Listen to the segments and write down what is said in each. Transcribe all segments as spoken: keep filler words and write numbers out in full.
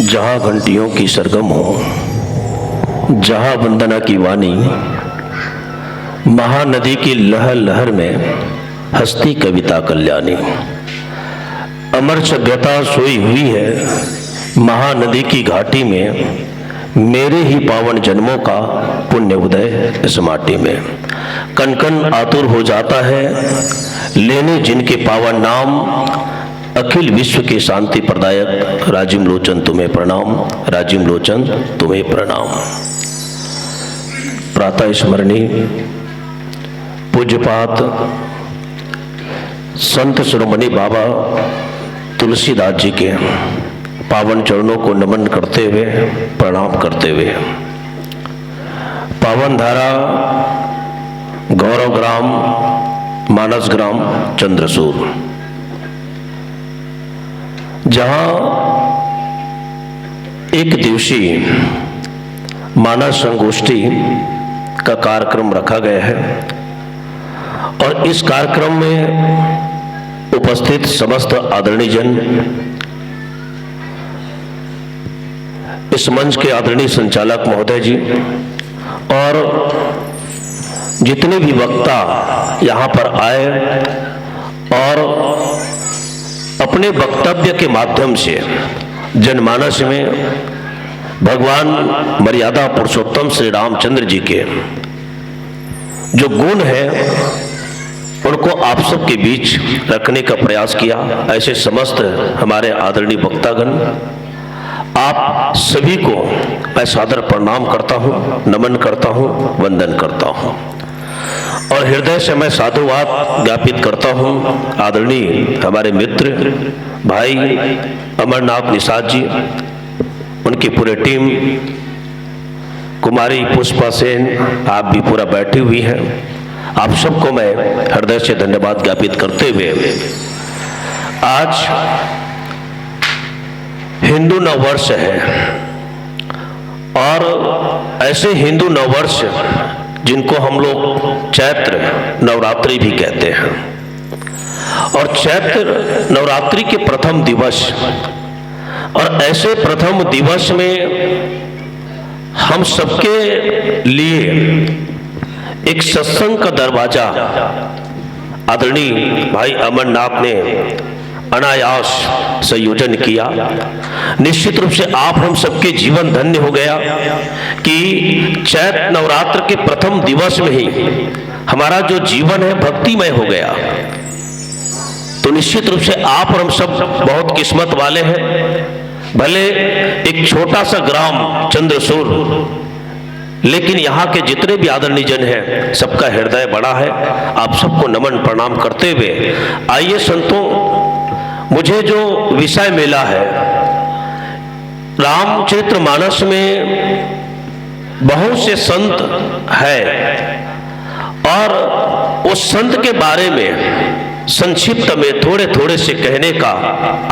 जहां घंटियों की सरगम हो, जहां वंदना की वाणी, महानदी की लहर लहर में हंसती कविता कल्याणी। अमर सभ्यता सोई हुई है महानदी की घाटी में, मेरे ही पावन जन्मों का पुण्य उदय इस माटी में। कण कण आतुर हो जाता है लेने जिनके पावन नाम, अखिल विश्व के शांति प्रदायक राजीव लोचन तुम्हें प्रणाम, राजीव लोचन तुम्हें प्रणाम। प्रातः स्मरणीय पूज्यपाद संत शिरोमणि बाबा तुलसीदास जी के पावन चरणों को नमन करते हुए, प्रणाम करते हुए, पावन धारा, गौरव ग्राम, मानस ग्राम, चंद्रसूर, जहां एक दिवसीय मानस संगोष्ठी का कार्यक्रम रखा गया है और इस कार्यक्रम में उपस्थित समस्त आदरणीय जन, इस मंच के आदरणीय संचालक महोदय जी और जितने भी वक्ता यहाँ पर आए और अपने वक्तव्य के माध्यम से जनमानस में भगवान मर्यादा पुरुषोत्तम श्री रामचंद्र जी के जो गुण हैं, उनको आप सबके बीच रखने का प्रयास किया। ऐसे समस्त हमारे आदरणीय वक्तागण, आप सभी को मैं सादर प्रणाम करता हूँ, नमन करता हूँ, वंदन करता हूँ और हृदय से मैं साधुवाद ज्ञापित करता हूँ आदरणीय हमारे मित्र भाई अमरनाथ निषाद जी, उनकी पूरी टीम, कुमारी पुष्पा सेन, आप भी पूरा बैठी हुई हैं। आप सबको मैं हृदय से धन्यवाद ज्ञापित करते हुए आज हिंदू नववर्ष है और ऐसे हिंदू नववर्ष जिनको हम लोग चैत्र नवरात्रि भी कहते हैं और चैत्र नवरात्रि के प्रथम दिवस और ऐसे प्रथम दिवस में हम सबके लिए एक सत्संग का दरवाजा आदरणीय भाई अमरनाथ ने अनायास संयोजन किया। निश्चित रूप से आप हम सबके जीवन धन्य हो गया कि चैत नवरात्र के प्रथम दिवस में ही हमारा जो जीवन है भक्तिमय हो गया। तो निश्चित रूप से आप और हम सब बहुत किस्मत वाले हैं। भले एक छोटा सा ग्राम चंद्रसूर, लेकिन यहाँ के जितने भी आदरणीय जन हैं, सबका हृदय बड़ा है। आप सबको नमन प्रणाम करते हुए आइए संतों, मुझे जो विषय मिला है, रामचरित्र मानस में बहुत से संत हैं और उस संत के बारे में संक्षिप्त में थोड़े थोड़े से कहने का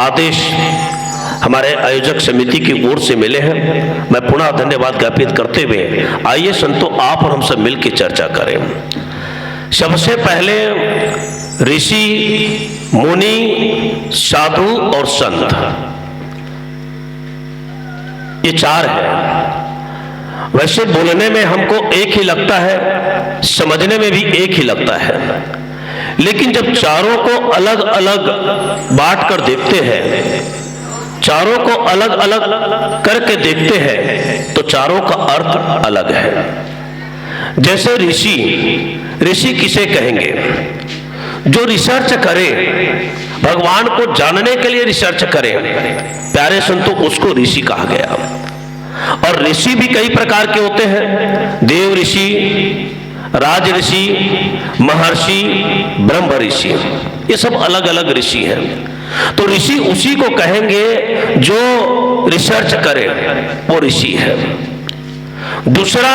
आदेश हमारे आयोजक समिति की ओर से मिले हैं। मैं पुनः धन्यवाद ज्ञापित करते हुए आइए संतों, आप और हम सब मिलकर चर्चा करें। सबसे पहले ऋषि, मुनि, साधु और संत, ये चार है। वैसे बोलने में हमको एक ही लगता है, समझने में भी एक ही लगता है, लेकिन जब चारों को अलग अलग बांट कर देखते हैं, चारों को अलग अलग करके देखते हैं, तो चारों का अर्थ अलग है। जैसे ऋषि, ऋषि किसे कहेंगे? जो रिसर्च करे, भगवान को जानने के लिए रिसर्च करे, प्यारे संतों, उसको ऋषि कहा गया। और ऋषि भी कई प्रकार के होते हैं, देव ऋषि, राज ऋषि, महर्षि, ब्रह्म ऋषि, ये सब अलग अलग ऋषि हैं। तो ऋषि उसी को कहेंगे जो रिसर्च करे, वो ऋषि है। दूसरा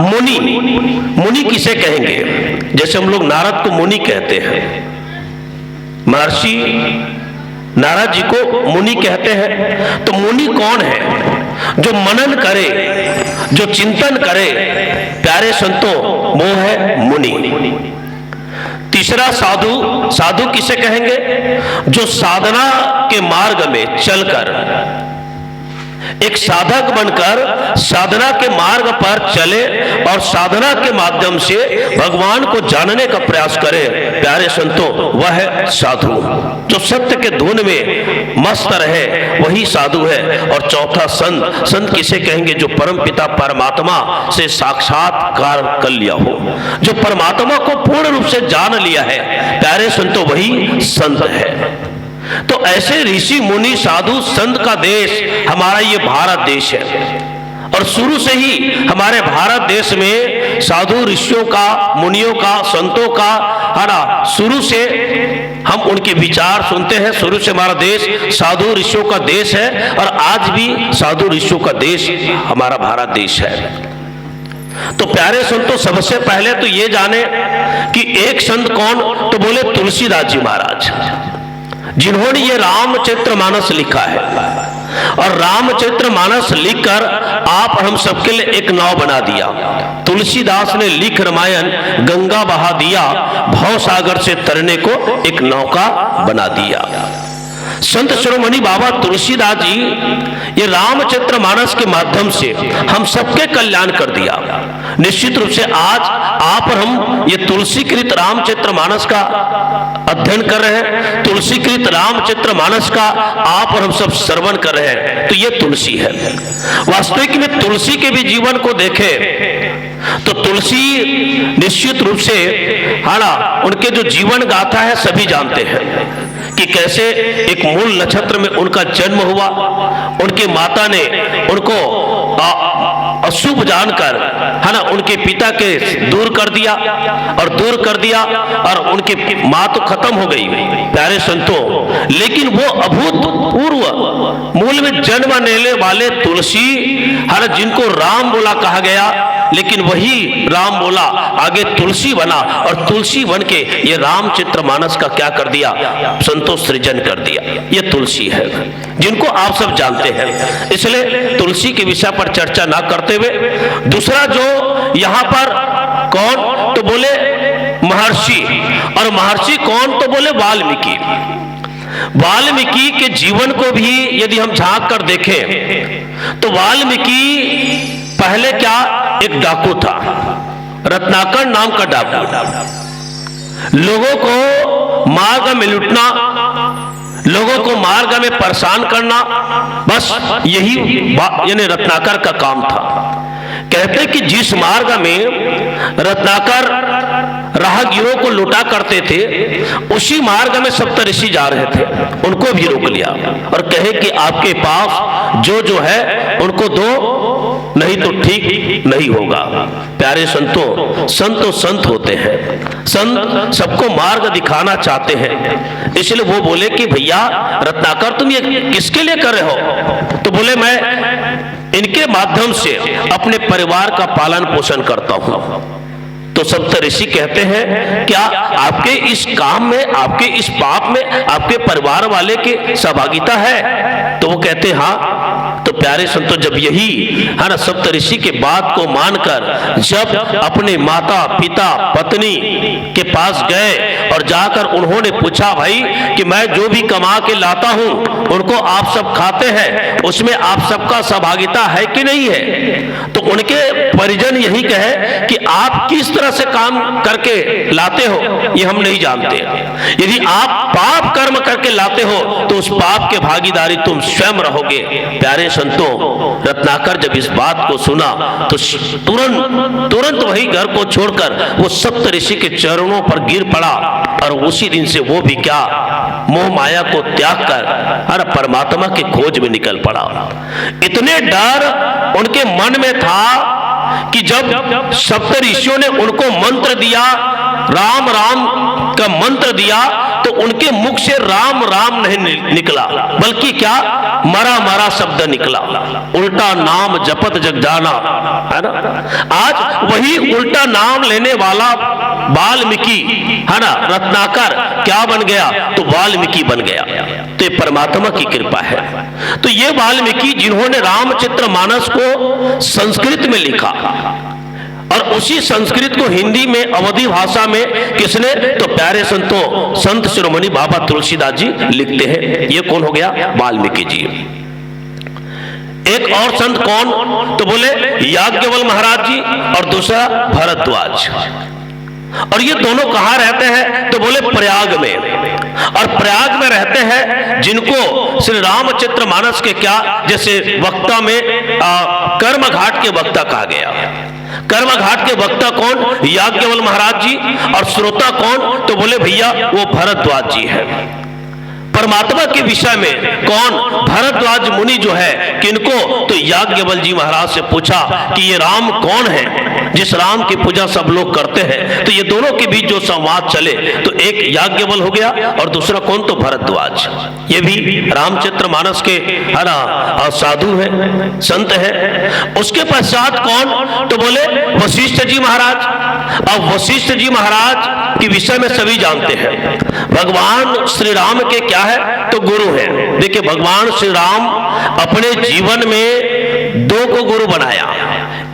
मुनि, मुनि किसे कहेंगे? जैसे हम लोग नारद को मुनि कहते हैं, महर्षि नारद जी को मुनि कहते हैं। तो मुनि कौन है? जो मनन करे, जो चिंतन करे, प्यारे संतों, वो है मुनि। तीसरा साधु, साधु किसे कहेंगे? जो साधना के मार्ग में चलकर, एक साधक बनकर साधना के मार्ग पर चले और साधना के माध्यम से भगवान को जानने का प्रयास करे, प्यारे संतों, वह है साधु। जो सत्य के धुन में मस्त रहे, वही साधु है। और चौथा संत, संत किसे कहेंगे? जो परमपिता परमात्मा से साक्षात्कार कर लिया हो, जो परमात्मा को पूर्ण रूप से जान लिया है, प्यारे संतों, वही संत है। तो ऐसे ऋषि मुनि साधु संत का देश हमारा ये भारत देश है। और शुरू से ही हमारे भारत देश में साधु ऋषियों का, मुनियों का, संतों का, है ना, शुरू से हम उनके विचार सुनते हैं। शुरू से हमारा देश साधु ऋषियों का देश है और आज भी साधु ऋषियों का देश हमारा भारत देश है। तो प्यारे संतों, सबसे पहले तो ये जाने कि एक संत कौन, तो बोले तुलसीदास जी महाराज, जिन्होंने ये रामचरित मानस लिखा है। और रामचरित मानस लिखकर आप और हम सबके लिए एक नाव बना दिया। तुलसीदास ने लिख रामायण, गंगा बहा दिया, भव सागर से तरने को एक नौका बना दिया। संत शिरोमणि बाबा तुलसीदास जी ये रामचरित मानस के माध्यम से हम सबके कल्याण कर दिया। निश्चित रूप से आज आप और हम ये तुलसीकृत रामचरित मानस का अध्ययन कर रहे हैं, तुलसीकृत रामचरित मानस का आप और हम सब श्रवण कर रहे हैं, तो ये तुलसी है। वास्तविक में तुलसी के भी जीवन को देखें तो तुलसी निश्चित रूप से, है ना, उनके जो जीवन गाथा है सभी जानते हैं कि कैसे एक मूल नक्षत्र में उनका जन्म हुआ, उनके माता ने उनको अ-, अशुभ जानकर, है ना, उनके पिता के दूर कर दिया और दूर कर दिया और उनकी माँ तो खत्म हो गई, प्यारे संतों, लेकिन वो अभूतपूर्व मूल में जन्म लेने वाले तुलसी, है ना, जिनको राम बोला कहा गया, लेकिन वही राम बोला आगे तुलसी बना और तुलसी बन के ये रामचरित मानस का क्या कर दिया? संतों, सृजन कर दिया। ये तुलसी है, जिनको आप सब जानते हैं, इसलिए तुलसी के विषय पर चर्चा ना करते हुए दूसरा जो यहाँ पर कौन, तो बोले महर्षि, और महर्षि कौन, तो बोले वाल्मीकि। वाल्मीकि के जीवन को भी यदि हम झांक कर देखें तो वाल्मीकि पहले क्या, एक डाकू था, रत्नाकर नाम का डाकू। लोगों को मार्ग में लूटना, लोगों को मार्ग में परेशान करना, बस यही वा-, यानी रत्नाकर का काम था। कहते कि जिस मार्ग में रत्नाकर राहगीरों को लूटा करते थे, उसी मार्ग में सप्तऋषि जा रहे थे, उनको भी रोक लिया और कहे कि आपके पास जो जो है उनको दो, नहीं तो ठीक नहीं होगा। प्यारे संतों, संत तो संत होते हैं, संत सबको मार्ग दिखाना चाहते हैं, इसलिए वो बोले कि भैया रत्नाकर, तुम ये किसके लिए कर रहे हो? तो बोले, मैं इनके माध्यम से अपने परिवार का पालन पोषण करता हूँ। तो सप्तऋषि कहते हैं, क्या आपके इस काम में, आपके इस पाप में आपके परिवार वाले की सहभागिता है? तो वो कहते हैं, हाँ। तो प्यारे संतों, जब यही, है ना, सप्तऋषि के बात को मानकर जब अपने माता, पिता, पत्नी के पास गए और जाकर उन्होंने पूछा, भाई, कि मैं जो भी कमा के लाता हूँ उनको आप सब खाते हैं, उसमें आप सबका सहभागिता है कि नहीं है? तो उनके परिजन यही कहे कि आप किस तरह से काम करके लाते हो, ये हम नहीं जानते। यदि आप पाप कर्म करके लाते हो तो उस पाप के भागीदारी तुम स्वयं रहोगे। प्यारे संतों, रत्नाकर जब इस बात को सुना तो तुरंत, तुरंत वही घर को छोड़कर वो सप्तऋषि के चरणों पर गिर पड़ा और उसी दिन से वो भी क्या, मोह माया को त्याग कर, है ना, परमात्मा की खोज में निकल पड़ा। इतने डर उनके मन में था कि जब सप्तऋषियों ने उनको मंत्र दिया, राम राम का मंत्र दिया, तो उनके मुख से राम राम नहीं नि-, निकला, बल्कि क्या, मरा मरा शब्द निकला। उल्टा नाम जपत जग जाना, है ना? आज वही उल्टा नाम लेने वाला वाल्मीकि, है ना, रत्नाकर क्या बन गया? तो वाल्मीकि बन गया। तो ये परमात्मा की कृपा है। तो ये वाल्मीकि जिन्होंने रामचरित मानस को संस्कृत में लिखा, और उसी संस्कृत को हिंदी में, अवधी भाषा में किसने? तो प्यारे संतों, संत शिरोमणि बाबा तुलसीदास जी लिखते हैं। ये कौन हो गया? वाल्मीकि जी। एक और संत कौन? तो बोले याज्ञवल महाराज जी, और दूसरा भरद्वाज। और ये दोनों कहाँ रहते हैं? तो बोले प्रयाग में। और प्रयाग में रहते हैं जिनको श्री रामचरित मानस के क्या, जैसे वक्ता में, आ, कर्म घाट के वक्ता कहा गया। कर्म घाट के वक्ता कौन? याज्ञवल महाराज जी। और श्रोता कौन? तो बोले भैया वो भरद्वाज जी है। परमात्मा के विषय में कौन? भरद्वाज मुनि जो है, किनको? तो याज्ञवल जी महाराज से पूछा कि ये राम कौन है जिस राम की पूजा सब लोग करते हैं। तो ये दोनों के बीच जो संवाद चले, तो एक याज्ञवल हो गया और दूसरा कौन? तो भरद्वाज। ये भी रामचरित मानस के, है ना, अ, साधु हैं, संत हैं। उसके पश्चात कौन? तो बोले वशिष्ठ जी महाराज। अब वशिष्ठ जी महाराज के विषय में सभी जानते हैं, भगवान श्री राम के क्या है? तो गुरु हैं। देखिए, भगवान श्री राम अपने जीवन में दो को गुरु बनाया,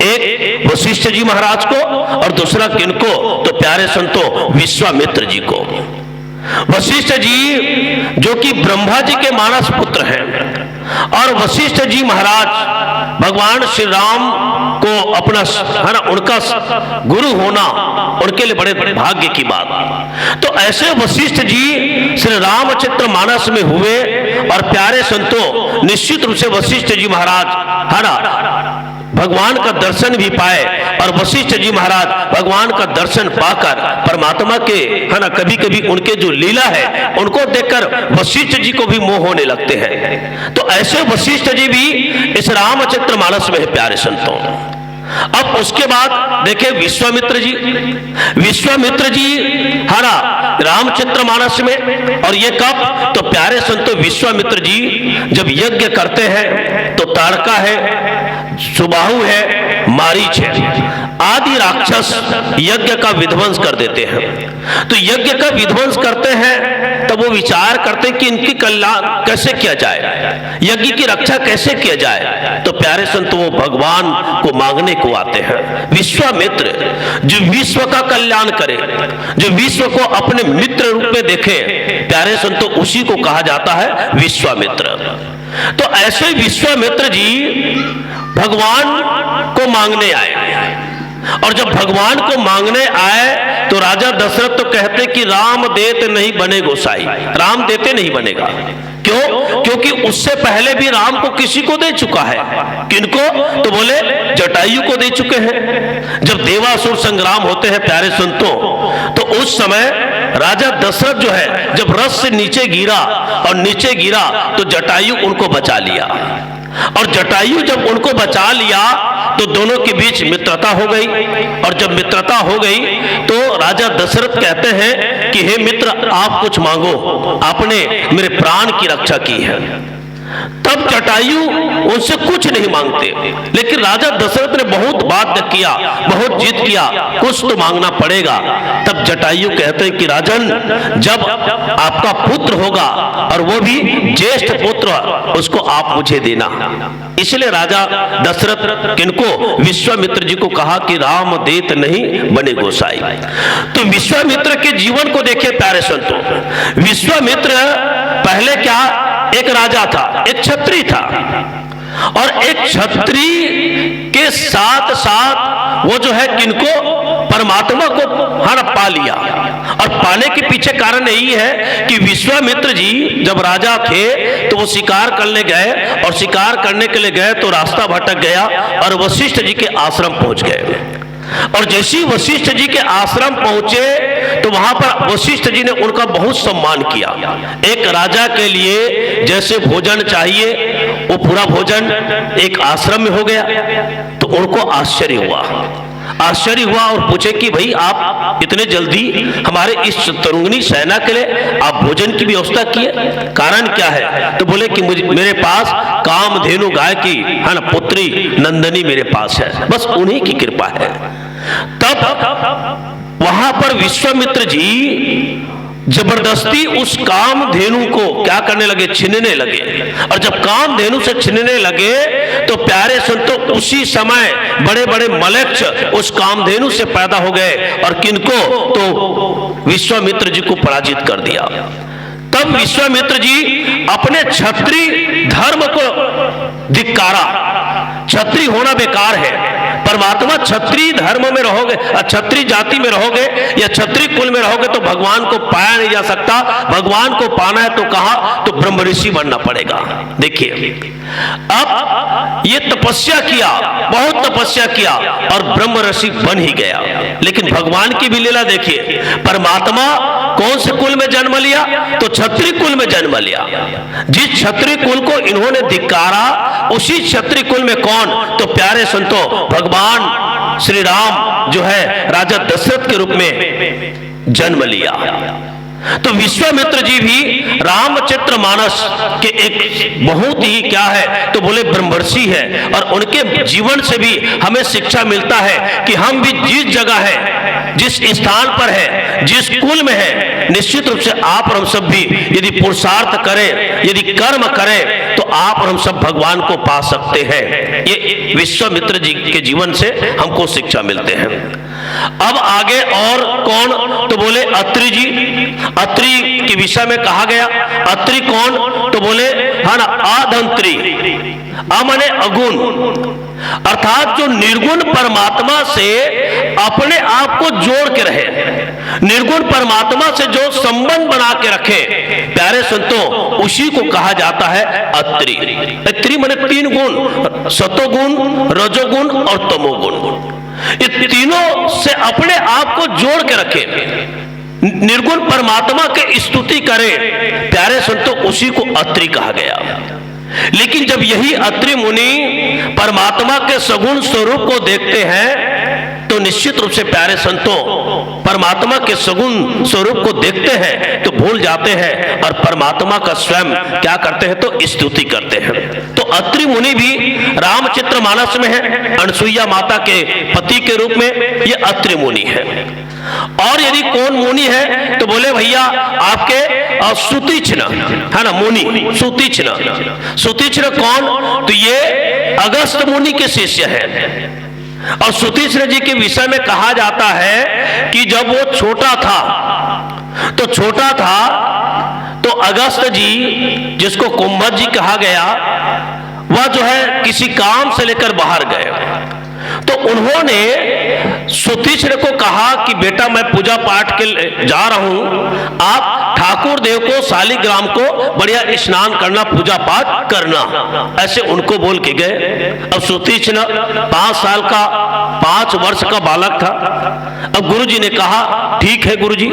एक वशिष्ठ जी महाराज को और दूसरा किनको? तो प्यारे संतों, विश्वामित्र जी को। वशिष्ठ जी जो कि ब्रह्मा जी के मानस पुत्र हैं, और वशिष्ठ जी महाराज भगवान श्री राम को अपना स-, है ना, उनका स-, गुरु होना उनके लिए बड़े भाग्य की बात। तो ऐसे वशिष्ठ जी श्री रामचरित मानस में हुए, और प्यारे संतों, निश्चित रूप से वशिष्ठ जी महाराज, है ना, भगवान का दर्शन भी पाए, और वशिष्ठ जी महाराज भगवान का दर्शन पाकर परमात्मा के, है ना, कभी कभी उनके जो लीला है उनको देखकर वशिष्ठ जी को भी मोह होने लगते हैं। तो ऐसे वशिष्ठ जी भी इस रामचरित मानस में है, प्यारे संतों। अब उसके बाद देखे विश्वामित्र जी, विश्वामित्र जी, है ना, रामचरित मानस में। और ये कब? तो प्यारे संतों, विश्वामित्र जी जब यज्ञ करते हैं तो ताड़का है, सुबाहु है, मारीच है, आदि राक्षस यज्ञ का विध्वंस कर देते हैं। तो यज्ञ का विध्वंस करते हैं, तब वो विचार करते हैं कि इनकी कल्याण कैसे किया जाए, यज्ञ की रक्षा कैसे किया जाए। तो प्यारे संत, वो भगवान को मांगने को आते हैं। विश्वामित्र, जो विश्व का कल्याण करे, जो विश्व को अपने मित्र रूप में देखे, प्यारे संतों, उसी को कहा जाता है विश्वामित्र। तो ऐसे विश्वामित्र जी भगवान को मांगने आए, और जब भगवान को मांगने आए तो राजा दशरथ तो कहते कि राम देत नहीं बने गोसाई, राम देते नहीं बनेगा। क्यों? क्योंकि उससे पहले भी राम को किसी को दे चुका है। किनको? तो बोले जटायु को दे चुके हैं। जब देवासुर संग्राम होते हैं प्यारे संतों, तो उस समय राजा दशरथ जो है, जब रथ से नीचे गिरा और नीचे गिरा तो जटायु उनको बचा लिया। और जटायु जब उनको बचा लिया तो दोनों के बीच मित्रता हो गई। और जब मित्रता हो गई तो राजा दशरथ कहते हैं कि हे मित्र, आप कुछ मांगो, आपने मेरे प्राण की रक्षा की है। तब जटायु उनसे कुछ नहीं मांगते, लेकिन राजा दशरथ ने बहुत बाध्य किया, बहुत जिद किया, कुछ तो मांगना पड़ेगा। तब जटायु कहते हैं कि राजन, जब आपका पुत्र होगा और वो भी ज्येष्ठ पुत्र, उसको आप मुझे देना। इसलिए राजा दशरथ किनको, विश्वामित्र जी को कहा कि राम देत नहीं बने गोसाई। तो विश्वामित्र के जीवन को देखिए प्यारे संतों, विश्वामित्र पहले क्या, एक राजा था, एक छत्री था, और एक छत्री के साथ साथ वो जो है किनको, परमात्मा को, हाँ, पा लिया। और पाने के पीछे कारण यही है कि विश्वामित्र जी जब राजा थे तो वो शिकार करने गए, और शिकार करने के लिए गए तो रास्ता भटक गया और वशिष्ठ जी के आश्रम पहुंच गए। और जैसे ही वशिष्ठ जी के आश्रम पहुंचे तो वहां पर वशिष्ठ जी ने उनका बहुत सम्मान किया। एक राजा के लिए जैसे भोजन चाहिए, वो पूरा भोजन एक आश्रम में हो गया। तो उनको आश्चर्य हुआ, आश्चर्य हुआ और पूछे कि भाई, आप इतने जल्दी हमारे इस चतुरंगनी सेना के लिए आप भोजन की व्यवस्था किए, कारण क्या है? तो बोले कि मुझे, मेरे पास कामधेनु गाय की, है ना, पुत्री नंदिनी मेरे पास है, बस उन्हीं की कृपा है। तब वहां पर विश्वामित्र जी जबरदस्ती उस कामधेनु को क्या करने लगे? छीनने लगे। और जब कामधेनु से छीनने लगे तो प्यारे संतों, उसी समय बड़े बड़े मलेच्छ उस कामधेनु से पैदा हो गए। और किनको? तो विश्वामित्र जी को पराजित कर दिया। तब विश्वामित्र जी अपने क्षत्रिय धर्म को धिक्कारा। क्षत्रिय होना बेकार है। परमात्मा, क्षत्रिय धर्म में रहोगे, अ, क्षत्रिय जाति में रहोगे या क्षत्रिय कुल में रहोगे तो भगवान को पाया नहीं जा सकता। भगवान को पाना है तो कहाँ? तो ब्रह्म ऋषि बनना पड़ेगा। देखिए, अब ये तपस्या किया, बहुत तपस्या किया और ब्रह्म ऋषि बन ही गया। लेकिन भगवान की भी लीला देखिए, परमात्मा कौन से कुल में जन्म लिया? तो क्षत्रिय कुल में जन्म लिया। जिस क्षत्रिय कुल को इन्होंने धिक्कारा, उसी क्षत्रिय कुल में कौन? तो प्यारे संतों, भगवान श्री राम जो है, राजा दशरथ के रूप में जन्म लिया। तो विश्वामित्र जी भी रामचरित मानस के एक बहुत ही, क्या है, तो बोले, ब्रह्मर्षि है। और उनके जीवन से भी हमें शिक्षा मिलता है कि हम भी जिस जगह है, जिस स्थान पर है, जिस कुल में है, निश्चित रूप से आप और हम सब भी यदि पुरुषार्थ करें, यदि कर्म करें, तो आप और हम सब भगवान को पा सकते हैं। ये विश्वामित्र जी के जीवन से हमको शिक्षा मिलते हैं। अब आगे और कौन? तो बोले, अत्रि जी। अत्रि के विषय में कहा गया। अत्रि कौन? तो बोले, है ना, अदंत्री। अ माने अगुण, अर्थात जो निर्गुण परमात्मा से अपने आप को जोड़ के रहे, निर्गुण परमात्मा से जो संबंध बना के रखे, प्यारे संतों, उसी को कहा जाता है अत्रि। अत्रि माने तीन गुण, सतोगुण, रजोगुण और तमोगुण। ये तीनों से अपने आप को जोड़ के रखे, निर्गुण परमात्मा की स्तुति करे, प्यारे संतों, उसी को अत्रि कहा गया। लेकिन जब यही अत्रि मुनि परमात्मा के सगुण स्वरूप को देखते हैं, तो निश्चित रूप से, प्यारे संतों, परमात्मा के सगुण स्वरूप को देखते हैं तो भूल जाते हैं और परमात्मा का स्वयं क्या करते हैं? तो स्तुति करते हैं। तो अत्रि मुनि भी रामचरित मानस में है, अनसुईया माता के पति के रूप में ये अत्रि मुनि है। और यदि कौन मुनि है तो बोले, भैया, आपके, अ, सुतीक्ष्ण, है ना, मुनि सुतीक्ष्ण। सुतीक्ष्ण कौन? तो ये अगस्त मुनि के शिष्य है। और सुतीक्ष्ण जी के विषय में कहा जाता है कि जब वो छोटा था, तो छोटा था तो अगस्त जी, जिसको कुंभज जी कहा गया, वह जो है किसी काम से लेकर बाहर गए, तो उन्होंने सुतीक्ष्ण को कहा कि बेटा, मैं पूजा पाठ के लिए जा रहा हूं, आप ठाकुर देव को, शालिग्राम को बढ़िया स्नान करना, पूजा पाठ करना, ऐसे उनको बोल के गए। अब सुतीक्ष्ण पांच साल का, पांच वर्ष का बालक था। अब गुरुजी ने कहा, ठीक है गुरुजी।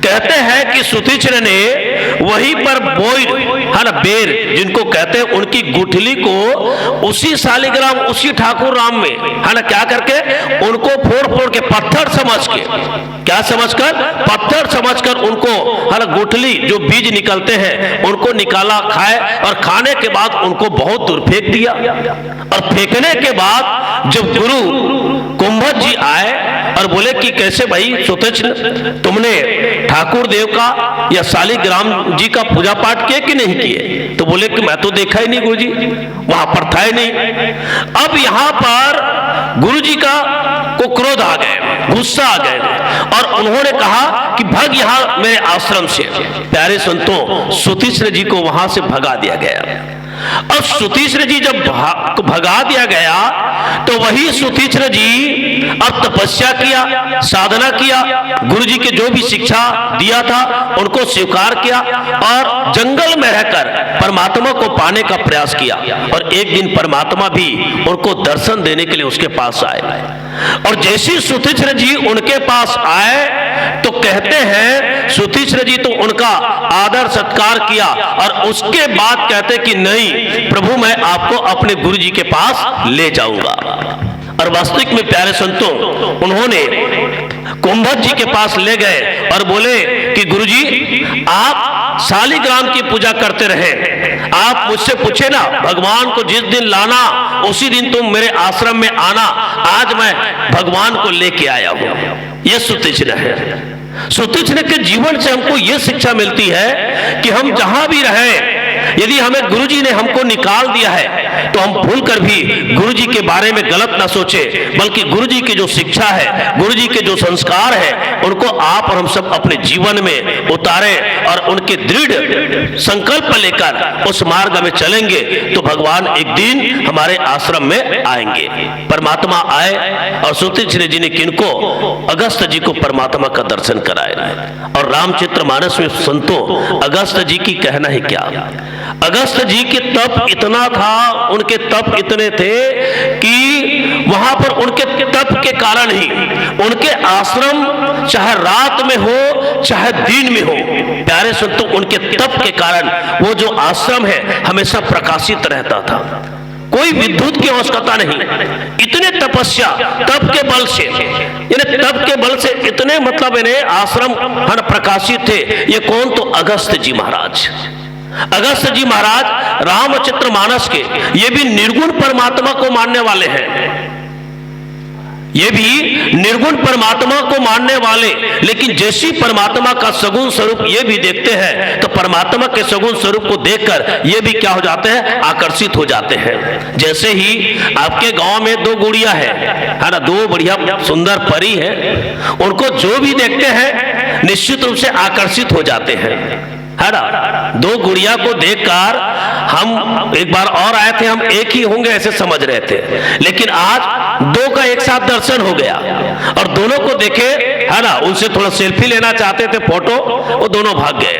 कहते हैं कि सुतीक्ष्ण ने वहीं पर बोइर, है ना, बेर जिनको कहते हैं, उनकी गुठली को उसी शालिग्राम, उसी ठाकुर राम में, है ना, क्या करके उनको फोड़ फोड़ के, पत्थर समझ के, क्या समझकर? पत्थर समझकर उनको, है ना, गुठली, जो बीज निकलते हैं, उनको निकाला, खाए और खाने के बाद उनको बहुत दूर फेंक दिया। और फेंकने के बाद जब गुरु कुंभज जी आए और बोले कि कैसे भाई सुतीक्ष्ण, तुमने ठाकुर देव का या शालिग्राम जी का पूजा पाठ किए कि नहीं किए? तो बोले कि मैं तो देखा ही नहीं गुरुजी, वहां पर था ही नहीं। अब यहां पर गुरुजी का को क्रोध आ गए, गुस्सा आ गए और उन्होंने कहा कि भाग यहां मेरे आश्रम से। प्यारे संतों, सुतीक्ष्ण जी को वहां से भगा दिया गया। और सुतीक्ष्ण जी जब भा-, को भगा दिया गया, तो वही सुतीक्ष्ण जी अब तपस्या किया, साधना किया, गुरु जी के जो भी शिक्षा दिया था, उनको स्वीकार किया और जंगल में रहकर परमात्मा को पाने का प्रयास किया। और एक दिन परमात्मा भी उनको दर्शन देने के लिए उसके पास आए। और जैसे ही सुतीक्ष्ण जी उनके पास आए, तो कहते हैं, सुतीक्ष्ण जी तो उनका आदर सत्कार किया और उसके बाद कहते कि नहीं प्रभु, मैं आपको अपने गुरु जी के पास ले जाऊंगा। और वास्तविक में, प्यारे संतों, उन्होंने कुंभज जी के पास ले गए और बोले कि गुरु जी, आप शालिग्राम की पूजा करते रहे, आप मुझसे पूछे ना, भगवान को जिस दिन लाना, उसी दिन तुम मेरे आश्रम में आना। आज मैं भगवान को लेके आया हूं। यह सुतीक्ष्ण है। सुतीक्ष्ण के जीवन से हमको ये शिक्षा मिलती है कि हम जहां भी रहें, यदि हमें गुरुजी ने हमको निकाल दिया है, तो हम भूलकर भी गुरुजी के बारे में गलत ना सोचें, बल्कि गुरुजी की जो शिक्षा है, गुरुजी के जो संस्कार है, उनको आप और हम सब अपने जीवन में उतारें और उनके दृढ़ संकल्प लेकर उस मार्ग में चलेंगे, तो भगवान एक दिन हमारे आश्रम में आएंगे। परमात्मा आए और सुतीक्ष्ण जी ने किनको? अगस्त जी को परमात्मा का दर्शन कराए। और रामचरितमानस में संतो, अगस्त जी की कहना ही क्या? अगस्त जी के तप इतना था, उनके तप इतने थे कि वहां पर उनके तप के कारण ही उनके आश्रम, चाहे रात में हो चाहे दिन में हो, प्यारे संतो, उनके तप के कारण वो जो आश्रम है, हमेशा प्रकाशित रहता था। कोई विद्युत की आवश्यकता नहीं, इतने तपस्या, तप के बल से, यानी तप के बल से इतने, मतलब, इन्हें आश्रम हर प्रकाशित थे। ये कौन? तो अगस्त जी महाराज। अगस्त जी महाराज रामचरितमानस के, ये भी निर्गुण परमात्मा को मानने वाले हैं, ये भी निर्गुण परमात्मा को मानने वाले, लेकिन जैसी परमात्मा का सगुण स्वरूप ये भी देखते हैं, तो परमात्मा के सगुण स्वरूप को देखकर ये भी क्या हो जाते हैं? आकर्षित हो जाते हैं। जैसे ही आपके गांव में दो गुड़िया है, है ना, दो बढ़िया सुंदर परी है, उनको जो भी देखते हैं, निश्चित रूप से आकर्षित हो जाते हैं, है ना। दो गुड़िया को देखकर हम एक बार और आए थे, हम एक ही होंगे ऐसे समझ रहे थे, लेकिन आज दो का एक साथ दर्शन हो गया और दोनों को देखे, है ना, उनसे थोड़ा सेल्फी लेना चाहते थे, फोटो, वो दोनों भाग गए।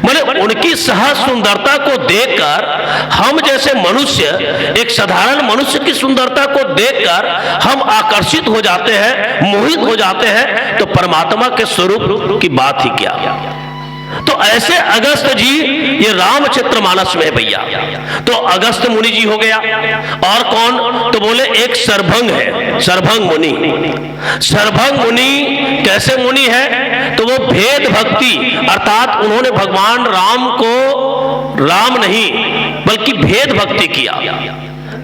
माने उनकी सहज सुंदरता को देखकर हम जैसे मनुष्य, एक साधारण मनुष्य की सुंदरता को देखकर हम आकर्षित हो जाते हैं, मोहित हो जाते हैं, तो परमात्मा के स्वरूप की बात ही क्या। तो ऐसे अगस्त जी, ये रामचरितमानस में है भैया। तो अगस्त मुनि जी हो गया, और कौन? तो बोले एक सरभंग है, सरभंग मुनि। सरभंग मुनि कैसे मुनि है? तो वो भेद भक्ति, अर्थात उन्होंने भगवान राम को राम नहीं, बल्कि भेद भक्ति किया।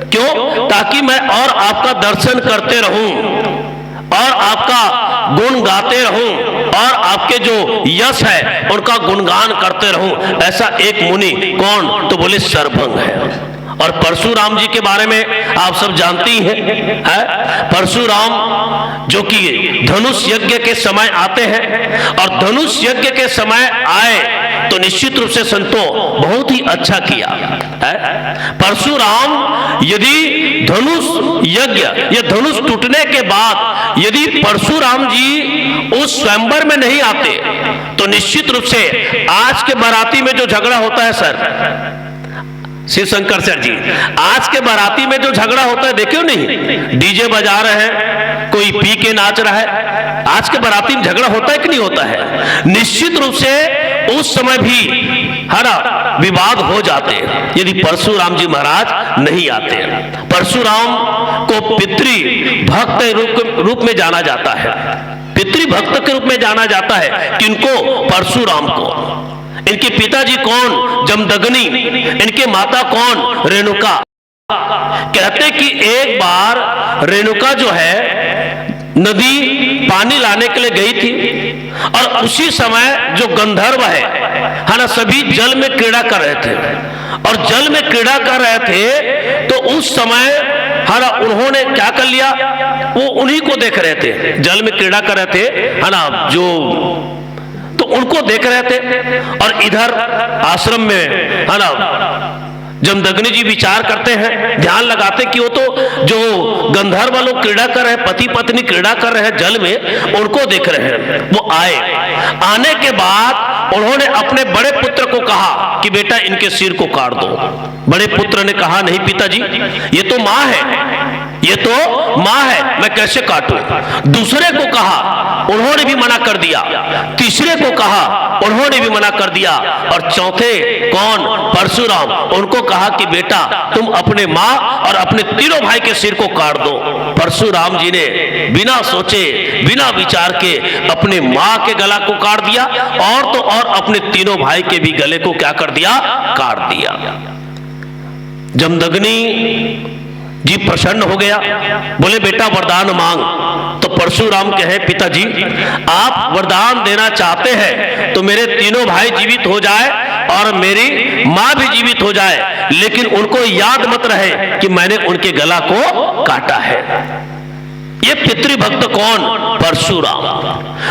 क्यों? ताकि मैं और आपका दर्शन करते रहूं और आपका गुण गाते रहूं और आपके जो यश है उनका गुणगान करते रहूं। ऐसा एक मुनि। कौन? तो बोले सरभंग है। और परशुराम जी के बारे में आप सब जानते ही हैं, है? परशुराम जो कि धनुष यज्ञ के समय आते हैं, और धनुष यज्ञ के समय आए तो निश्चित रूप से संतो बहुत ही अच्छा किया है। परशुराम यदि धनुष यज्ञ या धनुष टूटने के बाद यदि परशुराम जी उस स्वयंवर में नहीं आते, तो निश्चित रूप से आज के बाराती में जो झगड़ा होता है सर, शिव शंकर सर जी, आज के बाराती में जो झगड़ा होता है, देखियो नहीं, डीजे बजा रहे हैं, कोई पी के नाच रहा है, आज के बाराती में झगड़ा होता है कि नहीं होता है? निश्चित रूप से उस समय भी, है ना, विवाद हो जाते यदि परशुराम जी महाराज नहीं आते। परशुराम को पितृ भक्त रूप, रूप में जाना जाता है, पितृभक्त के रूप में जाना जाता है। किनको? परशुराम को। इनके पिताजी कौन? जमदग्नि। इनके माता कौन? रेणुका। कहते कि एक बार रेणुका जो है, नदी पानी लाने के लिए गई थी और उसी समय जो गंधर्व है, है ना, सभी जल में क्रीड़ा कर रहे थे और जल में क्रीड़ा कर रहे थे, तो उस समय, है ना, उन्होंने क्या कर लिया? वो उन्हीं को देख रहे थे, जल में क्रीड़ा कर रहे थे, है ना, जो, तो उनको देख रहे थे। और इधर आश्रम में, है ना, जमदग्नि जी विचार करते हैं, ध्यान लगाते कि वो तो जो गंधर्व लोग क्रीड़ा कर रहे हैं, पति पत्नी क्रीड़ा कर रहे हैं जल में, उनको देख रहे हैं। वो आए, आने के बाद उन्होंने अपने बड़े पुत्र को कहा कि बेटा, इनके सिर को काट दो। बड़े पुत्र ने कहा, नहीं पिताजी, ये तो माँ है, ये तो माँ है, मैं कैसे काटूं? दूसरे को कहा, उन्होंने भी मना कर दिया। तीसरे को कहा, उन्होंने भी मना कर दिया। और चौथे कौन? परशुराम। उनको कहा कि बेटा, तुम अपने माँ और अपने तीनों भाई के सिर को काट दो। परशुराम जी ने बिना सोचे, बिना विचार के अपने माँ के गला को काट दिया और तो और अपने तीनों भाई के भी गले को क्या कर दिया? काट दिया। जमदग्नि जी प्रसन्न हो गया, बोले, "बेटा, वरदान मांग।" तो परशुराम कहे, "पिताजी, आप वरदान देना चाहते हैं तो मेरे तीनों भाई जीवित हो जाए और मेरी माँ भी जीवित हो जाए, लेकिन उनको याद मत रहे कि मैंने उनके गला को काटा है।" ये पितृभक्त कौन? परशुराम।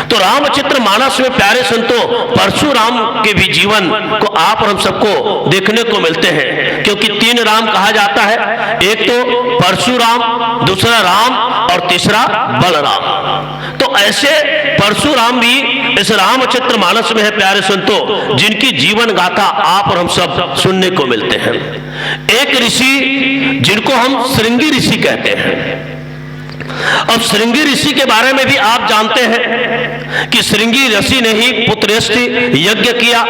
तो रामचरित मानस में, प्यारे संतों, परशुराम के भी जीवन को आप और हम सबको देखने को मिलते हैं, क्योंकि तीन राम कहा जाता है, एक तो परशुराम, दूसरा राम और तीसरा बलराम। तो ऐसे परशुराम भी इस रामचरित मानस में है, प्यारे संतों, जिनकी जीवन गाथा आप और हम सब सुनने को मिलते हैं। एक ऋषि जिनको हम श्रृंगी ऋषि कहते हैं, अब श्रृंगी ऋषि के बारे में भी आप जानते हैं कि श्रृंगी ऋषि ने ही पुत्रेष्टि यज्ञ किया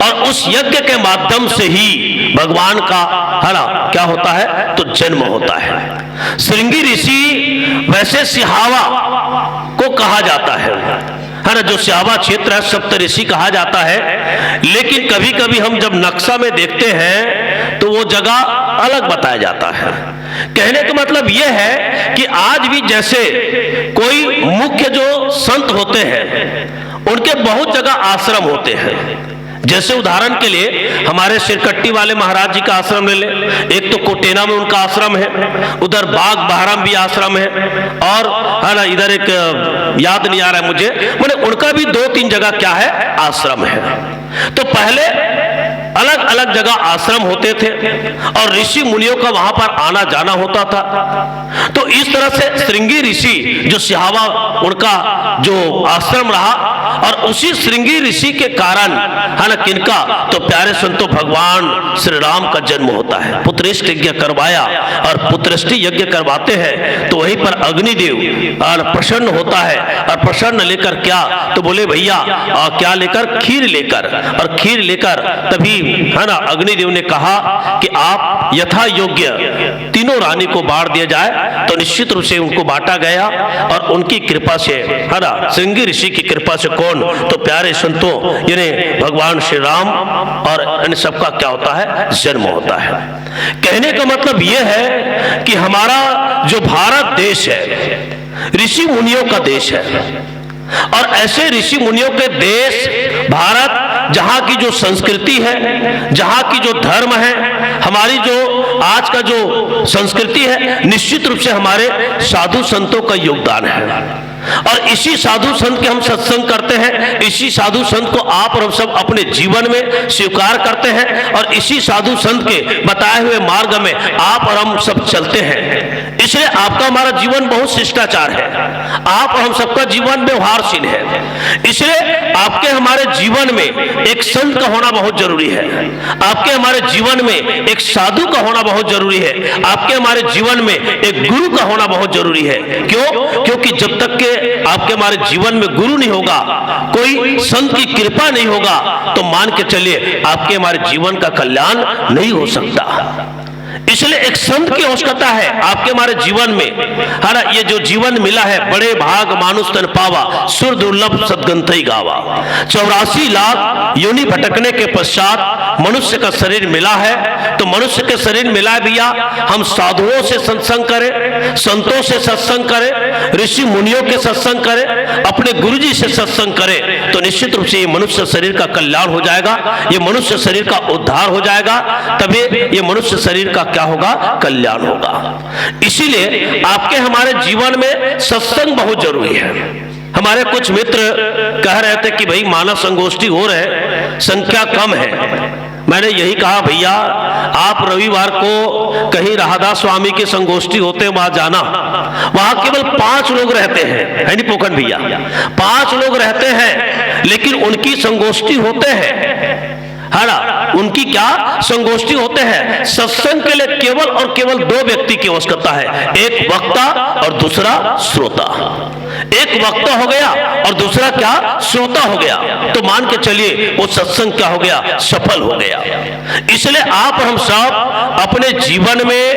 और उस यज्ञ के माध्यम से ही भगवान का, है ना, क्या होता है, तो जन्म होता है। श्रृंगी ऋषि वैसे सिहावा को कहा जाता है, है ना, जो सिहावा क्षेत्र है, सप्त ऋषि कहा जाता है, लेकिन कभी कभी हम जब नक्शा में देखते हैं तो वो जगह अलग बताया जाता है। कहने का मतलब यह है कि आज भी जैसे कोई मुख्य जो संत होते हैं, उनके बहुत जगह आश्रम होते हैं। जैसे उदाहरण के लिए हमारे सिरकट्टी वाले महाराज जी का आश्रम ले ले, एक तो कोटेना में उनका आश्रम है, उधर बाग बहरा में भी आश्रम है, और, है ना, इधर एक, अ, याद नहीं आ रहा है मुझे, मैंने उनका भी दो तीन जगह क्या है, आश्रम है। तो पहले अलग अलग जगह आश्रम होते थे और ऋषि मुनियों का वहां पर आना जाना होता था। तो इस तरह से श्रृंगी ऋषि जो सिहावा उनका जो आश्रम रहा, और उसी श्रृंगी ऋषि के कारण, है ना, किनका, तो प्यारे संतों, भगवान श्री राम का जन्म होता है। पुत्रेष्टि यज्ञ करवाया और पुत्रेष्टि यज्ञ करवाते हैं तो वहीं पर अग्निदेव, और प्रसन्न होता है, और प्रसन्न लेकर क्या, तो बोले, "भैया, आ, क्या लेकर? खीर लेकर।" और खीर लेकर तभी, है ना, अग्निदेव ने कहा कि आप यथा योग्य तीनों रानी को बांट दिया जाए। तो निश्चित रूप से उनको बांटा गया और उनकी कृपा से, है ना, श्रृंगी ऋषि की कृपा से कौन, तो प्यारे संतों, यानी भगवान श्री राम और इन सबका क्या होता है, जन्म होता है। कहने का मतलब यह है कि हमारा जो भारत देश है, ऋषि मुनियों का देश है, और ऐसे ऋषि मुनियों के देश भारत, जहाँ की जो संस्कृति है, जहाँ की जो धर्म है, हमारी जो आज का जो संस्कृति है, निश्चित रूप से हमारे साधु संतों का योगदान है। और इसी साधु संत के हम सत्संग करते हैं, इसी साधु संत को आप और हम सब अपने जीवन में स्वीकार करते हैं, और इसी साधु संत के बताए हुए मार्ग में आप और हम सब चलते हैं। इसलिए आपका हमारा जीवन बहुत शिष्टाचार है, आप और हम सबका जीवन व्यवहारशील है। इसलिए आपके हमारे जीवन में एक संत का होना बहुत जरूरी है, आपके हमारे जीवन में एक साधु का होना बहुत जरूरी है, आपके हमारे जीवन में एक गुरु का होना बहुत जरूरी है। क्यों? क्योंकि जब तक के आपके हमारे जीवन में गुरु नहीं होगा, कोई संत की कृपा नहीं होगा, तो मान के चलिए, आपके हमारे जीवन का कल्याण नहीं हो सकता। इसलिए एक संत की आवश्यकता है आपके हमारे जीवन में, है ना। ये जो जीवन मिला है, बड़े भाग मानुष तन पावा, सुर दुर्लभ सदग्रंथई गावा। चौरासी लाख योनि भटकने के पश्चात मनुष्य का शरीर मिला है, तो मनुष्य के शरीर मिला है भैया, हम साधुओं से सत्संग करें, संतों से सत्संग करें, ऋषि मुनियों के सत्संग करें, अपने गुरु जी से सत्संग करें, तो निश्चित रूप से ये मनुष्य शरीर का कल्याण हो जाएगा, ये मनुष्य शरीर का उद्धार हो जाएगा, तभी ये मनुष्य शरीर का क्या होगा, कल्याण होगा। इसीलिए आपके हमारे जीवन में सत्संग बहुत जरूरी है। हमारे कुछ मित्र कह रहे थे कि भाई, मानस संगोष्ठी हो रहे, संख्या कम है। मैंने यही कहा, भैया, आप रविवार को कहीं राहदास स्वामी के संगोष्ठी होते हैं, वहां जाना, वहां केवल पांच लोग रहते हैं, है नहीं पोखन भैया, पांच लोग रहते हैं, लेकिन उनकी संगोष्ठी होते हैं, है ना, उनकी क्या संगोष्ठी होते हैं। सत्संग के लिए केवल और केवल दो व्यक्ति की आवश्यकता है, एक वक्ता और दूसरा श्रोता। एक वक्ता हो गया और दूसरा क्या, श्रोता हो गया, तो मान के चलिए, वो सत्संग क्या हो गया, सफल हो गया। इसलिए आप और हम सब अपने जीवन में,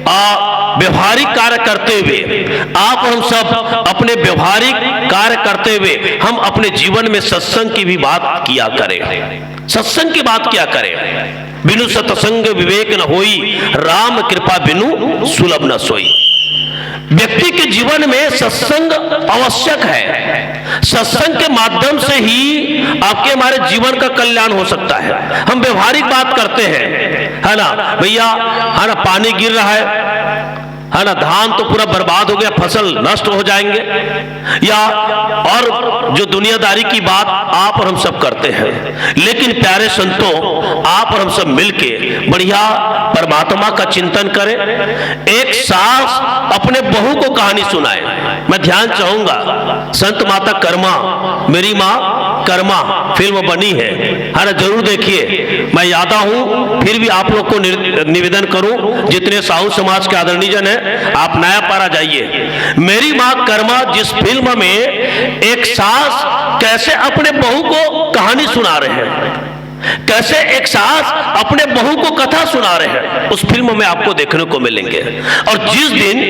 आ, व्यवहारिक कार्य करते हुए, आप और हम सब अपने व्यवहारिक कार्य करते हुए हम अपने जीवन में सत्संग की भी बात किया करें। सत्संग की बात क्या करें? बिनु सत्संग विवेक न होई, राम कृपा बिनु सुलभ न सोई। व्यक्ति के जीवन में सत्संग आवश्यक है। सत्संग के माध्यम से ही आपके हमारे जीवन का कल्याण हो सकता है। हम व्यवहारिक बात करते हैं, है ना भैया, है ना, पानी गिर रहा है, है ना, धान तो पूरा बर्बाद हो गया, फसल नष्ट हो जाएंगे, या और जो दुनियादारी की बात आप और हम सब करते हैं। लेकिन प्यारे संतों, आप और हम सब मिलके बढ़िया परमात्मा का चिंतन करें। एक सास अपने बहू को कहानी सुनाए। मैं ध्यान चाहूंगा, संत माता कर्मा, मेरी माँ कर्मा फिल्म बनी है, है ना, जरूर देखिए। मैं यादा हूँ, फिर भी आप लोग को निर-, निवेदन करूँ, जितने साहू समाज के आदरणीय जन हैं, आप नया पारा जाइए। मेरी माँ कर्मा जिस फिल्म में एक सास कैसे अपने बहू को कहानी सुना रहे हैं, कैसे एक सास अपने बहू को कथा सुना रहे हैं, उस फिल्म में आपको देखने को मिलेंगे। और जिस दिन,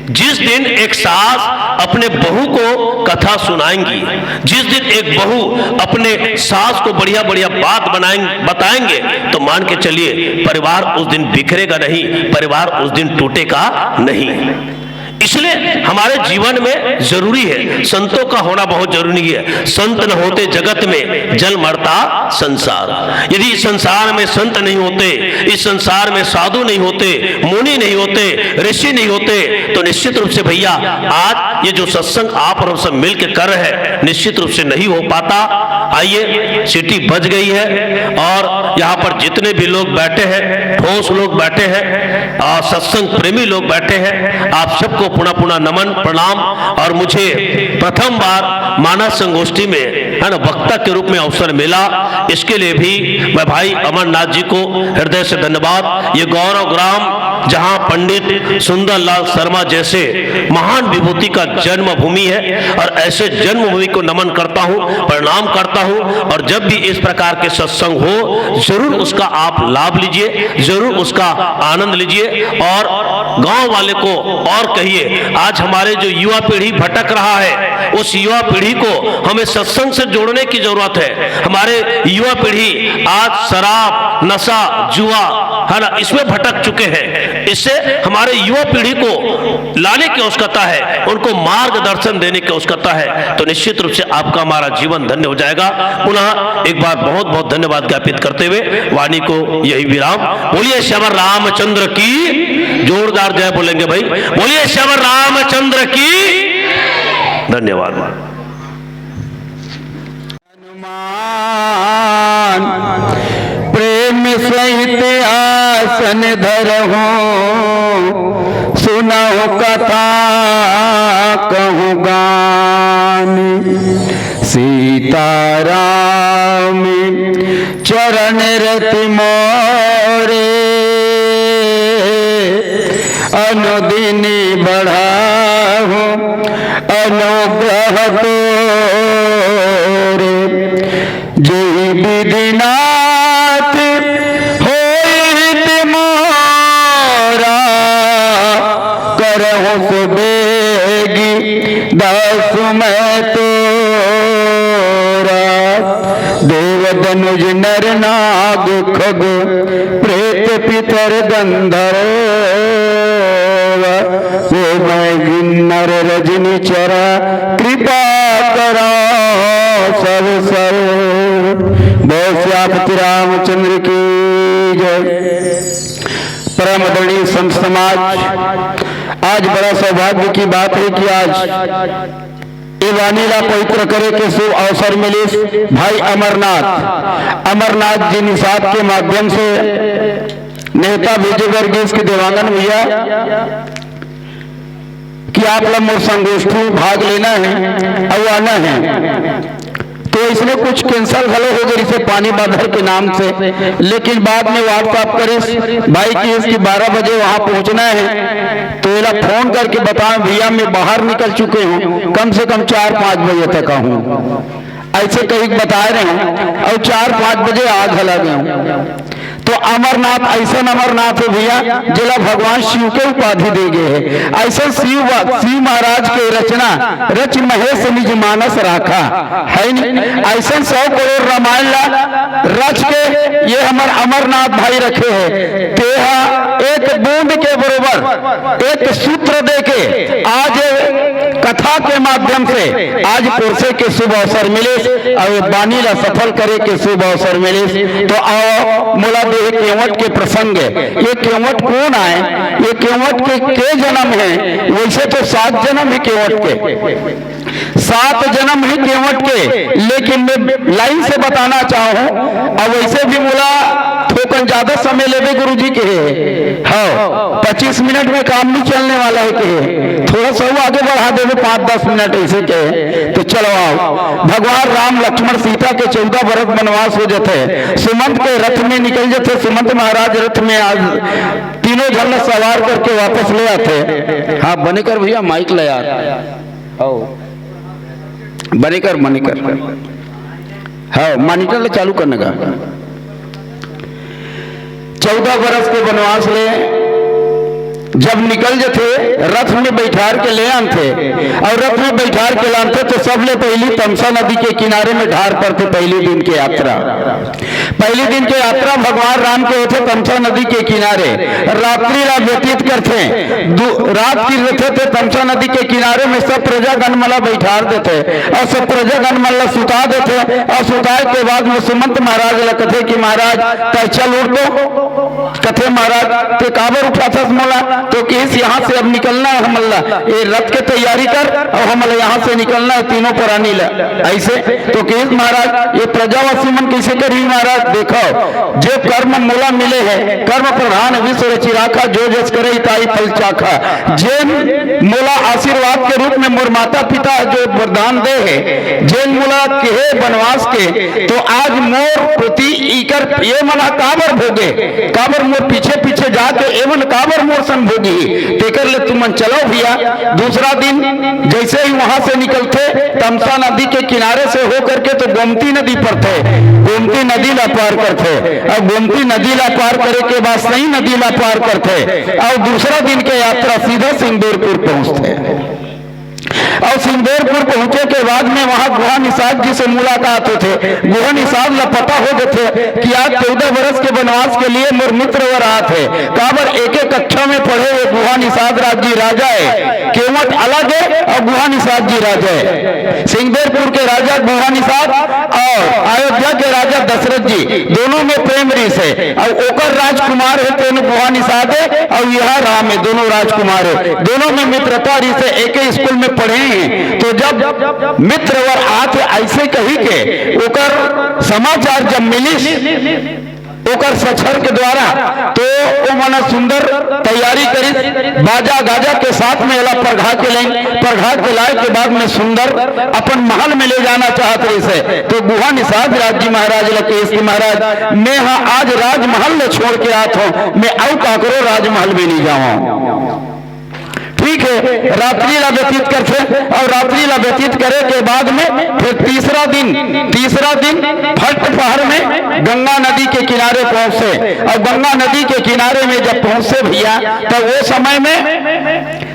जिस दिन एक सास अपने बहू को कथा सुनाएंगी, जिस दिन एक बहू अपने सास को बढ़िया बढ़िया बात बनाएंगे, बताएंगे, तो मान के चलिए, परिवार उस दिन बिखरेगा नहीं, परिवार उस दिन टूटेगा नहीं। इसलिए हमारे जीवन में जरूरी है, संतों का होना बहुत जरूरी है। संत न होते जगत में जल मरता संसार। यदि इस संसार में संत नहीं होते, इस संसार में साधु नहीं होते, मुनि नहीं होते, ऋषि नहीं होते, तो निश्चित रूप से भैया, आज ये जो सत्संग आप और हम सब मिलके कर रहे हैं, निश्चित रूप से नहीं हो पाता। आइए, सीटी बज गई है और यहाँ पर जितने भी लोग बैठे हैं, ठोस लोग बैठे हैं और सत्संग प्रेमी लोग बैठे हैं, आप सबको पुनः पुनः नमन, प्रणाम। और मुझे प्रथम बार मानस संगोष्ठी में, है ना, वक्ता के रूप में अवसर मिला, इसके लिए भी मैं भाई अमरनाथ जी को हृदय से धन्यवाद। ये गौरव ग्राम, जहाँ पंडित सुंदरलाल शर्मा जैसे महान विभूति का जन्मभूमि है और ऐसे जन्मभूमि को नमन करता हूँ, प्रणाम करता हूँ। और जब भी इस प्रकार के सत्संग हो, जरूर उसका आप लाभ लीजिए, जरूर उसका आनंद लीजिए। और गांव वाले को और कहिए, आज हमारे जो युवा पीढ़ी भटक रहा है, उस युवा पीढ़ी को हमें सत्संग से जोड़ने की जरूरत है। हमारे युवा पीढ़ी आज शराब, नशा, जुआ, है ना, इसमें भटक चुके हैं। इससे हमारे युवा पीढ़ी को लाने की आवश्यकता है, उनको मार्गदर्शन देने की आवश्यकता है। तो निश्चित रूप से आपका हमारा जीवन धन्य हो जाएगा। पुनः एक बार बहुत बहुत धन्यवाद ज्ञापित करते हुए वाणी को यही विराम। बोलिए श्याम रामचंद्र की, जोरदार जय बोलेंगे भाई, बोलिए श्याम रामचंद्र की। धन्यवाद। हनुमान प्रेम सहित आसन धरहु, सुनहु कथा कहु गान। सीताराम चरण रति मोरे, अनुदिन बढ़ाहु अनुग्रह तोरे। जेहि विधिनाथ होई हित मोरा, करहु सुबेगी दास मैं तोरा। देव दनुज नर नाग खग प्रेत पितर गंधर्व, वो मैं किन्नर रजनी चरा कृपा करो सब सर्व। बोल सियापति रामचंद्र की जय। परम आदरणीय संत समाज, आज बड़ा सौभाग्य की बात है कि आज ये वाणी ला पवित्र करे के शुभ अवसर मिलिस। भाई अमरनाथ, अमरनाथ जी निषाद के माध्यम से नेता विजय वर्गीस के देवांगन भैया कि आप ला मोर संगोष्ठी में भाग लेना है और आना है, तो इसमें कुछ cancel घलो हो गए, जैसे पानी बादर के नाम से। लेकिन बाद में WhatsApp करिस भाई कि इसकी बारह बजे वहां पहुंचना है, तो एला फोन करके बताओ, "भैया, मैं बाहर निकल चुके हूँ, कम से कम चार पाँच बजे तक आऊँ।" ऐसे कहीं बताए रहे हूँ और चार पाँच बजे आ घला गए हूँ। तो अमरनाथ, अइसन अमरनाथ हे भइया, जेला भगवान शिव के उपाधि दे गे हे। अइसन शिव, शिव महाराज के रचना, "रचि महेश निज मानस राखा", हे नी? अइसन सौ करोड़ रामायण ला रच के ये हमर अमरनाथ भाई रखे हे। तेहा एक बूंद के बरोबर, एक सूत्र दे के आज कथा के माध्यम से आज पोरसे के शुभ अवसर मिलिस अउ ये बानी ला सफल करे के शुभ अवसर मिलिस। तो आओ, मोला दे केवट के प्रसंग, ये केवट कोन आय, ये केवट के, के जन्म हे? वइसे तो सात जन्म हे केवट के, सात जन्म हे केवट के, लेकिन मैं लाइन से बताना चाहूँ, अउ वइसे भी मोला थोकन ज्यादा समय लेबे गुरुजी के हे। हाँ, पच्चीस मिनट में काम नहीं चलने वाला हे के हे। थोड़ा सा वो आगे बढ़ा देबे, पाँच दस मिनट अइसे के हे। तो चलो आओ, भगवान राम लक्ष्मण सीता के चौदह बरस बनवास हो जथे, सुमंत के रथ में निकल जथे, सुमंत महाराज रथ में आज तीनों झन ला सवार करके वापस ले आथे। हाँ, बने कर भइया, माइक ला यार। आओ। बने कर, बने कर। हाँ, मॉनिटर ला चालू करने का। चौदह बरस के बनवास ले जब निकल जथे, रथ में बइठार के ले आनथे, अउ रथ में बइठार के लानथे, तो सबले पहिली तमसा नदी के किनारे में ढार परथे पहिली दिन के यात्रा। पहिली दिन के यात्रा भगवान राम के होथे तमसा नदी के किनारे, रात्रि ला व्यतीत करथे। दु-, रात के रथे ते तमसा नदी के किनारे में सब प्रजागण मन ला बइठार देथे, अउ सब प्रजागण मन ला सुता देथे, अउ सुताए के बाद में सुमंत महाराज ला कथे कि महाराज, तैं चल उठ तो। कथे, महाराज, तैं काबर उठाथस मोला? तो किहिस, यहाँ से अब निकलना हे हमन ला, ये रथ के तैयारी कर, अउ हमन ला यहाँ से निकलना हे तीनों प्राणी ला। अइसे तो किहिस, महाराज, ये प्रजावासी मन कइसे करही महाराज? देखव, जो कर्म मोला मिले हे, कर्म प्रधान विश्व रचि राखा, जो जस करइ ताहि फल चाखा। जेन मोला आशीर्वाद के रूप में मोर माता पिता जो वरदान दे हे, जेन मोला केहे बनवास के, तो आज मोर प्रति इकर ये मन ह काबर भोगे, काबर मोर पीछे पीछे जाके ये मन काबर मोर संग भोगही, तेकर ले तुमन चलव भइया। दूसरा दिन जइसे ही वहां से निकलथे, तमसा नदी के किनारे से होकर के तो गोमती नदी परथे, गोमती नदी ला पार करथे, अउ गोमती नदी ला पार करे के बाद सई नदी ला पार करथे, अउ दूसरा दिन के यात्रा सीधा सिंदूरपुर पहुंचथे। अउ सिंदूरपुर पहुंचे के बाद में वहां गुहा निषाद जी से मुलाकात होथे। गुहा निषाद ला पता हो जथे कि आज चौदह बरस के बनवास के लिए मोर मित्र वर आत हे। काबर एके कक्षा में पढ़े ये गुहा निषाद राज जी राजा हे, केवट अलग हे अउ गुहा निषाद जी राजा हे। सिंगदेरपुर के राजा गुहा निषाद अउ अयोध्या के राजा दशरथ जी दोनों में प्रेम रिहिस हे। अउ ओकर राजकुमार हे तेन गुहा निषाद हे अउ यह राम हे, दोनों राजकुमार हे, दोनों में मित्रता रिहिस हे, एके स्कूल में पढ़े हे। तो जब मित्र वर आत हे अइसे कहि के ओकर समाचार जब मिलिस ओकर सछर के द्वारा, तो ओमन सुंदर तैयारी करिस, बाजा गाजा के साथ में एला परघा के लाइन, परघा के लाए के बाद में सुंदर अपन महल में ले जाना चाहत रहिस हे। तो गुहा निषाद राज जी महाराज ल कहिस कि महाराज, मैं हा आज राजमहल ल छोड़ के आत हूँ, मैं अउ काकरो राजमहल में नहीं जाऊँ। ठीक है, रात्रि ला व्यतीत करथे अउ रात्रि ला व्यतीत करे के बाद में फिर तीसरा दिन, तीसरा दिन फट पहर में गंगा नदी के किनारे पहुंचे। अउ गंगा नदी के किनारे में जब पहुंचे भइया, तो वो समय में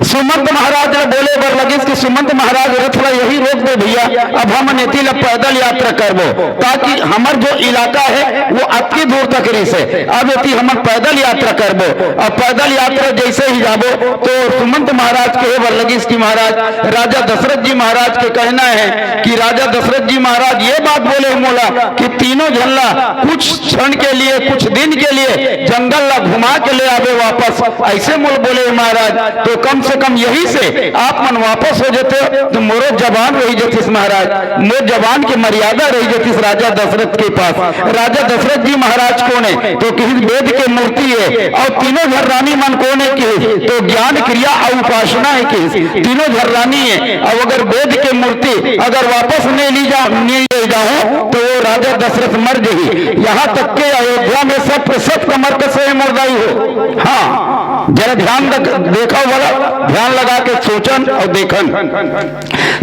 सुमंत महाराज ला बोले बर लगिस कि सुमंत महाराज, रथ ला यही रोक दे भइया, अब हमन एती ला पैदल यात्रा करबो, ताकि हमर जो इलाका हे वो अतकी दूर तक रिहिस हे, अब एती हमन पैदल यात्रा करबो। अब पैदल यात्रा जइसे ही जाबो तो सुमंत महाराज कहे बर लगिस कि महाराज, राजा दशरथ जी महाराज के कहना हे कि राजा दशरथ जी महाराज ये बात बोले हे मोला कि तीनों झन ला कुछ क्षण के लिए, कुछ दिन के लिए जंगल ला घुमा के ले आबे वापस, अइसे मोला बोले हे महाराज। तो कम से कम यही से आप मन वापस हो जतेव तो मोरो जबान रहि जतिस महाराज, मोर जबान के मर्यादा रहि जतिस राजा दशरथ के पास। राजा दशरथ जी महाराज कोन हे? तो किहिस वेद के मूर्ति हे। अउ तीनों झन रानी मन कोन हे? किहिस तो ज्ञान, क्रिया अउ उपासना हे। किहिस तीनों झन रानी हे। अउ अगर वेद के मूर्ति अगर वापस नहीं ली जा, नहीं ले जाहूं तो वो राजा दशरथ मर जही। यहाँ तक के अयोध्या में सब के सब कमर कसे हे मोर दाई हो। हाँ, जरा ध्यान रख, देखव वाला, ध्यान लगा के सोचन अउ देखन।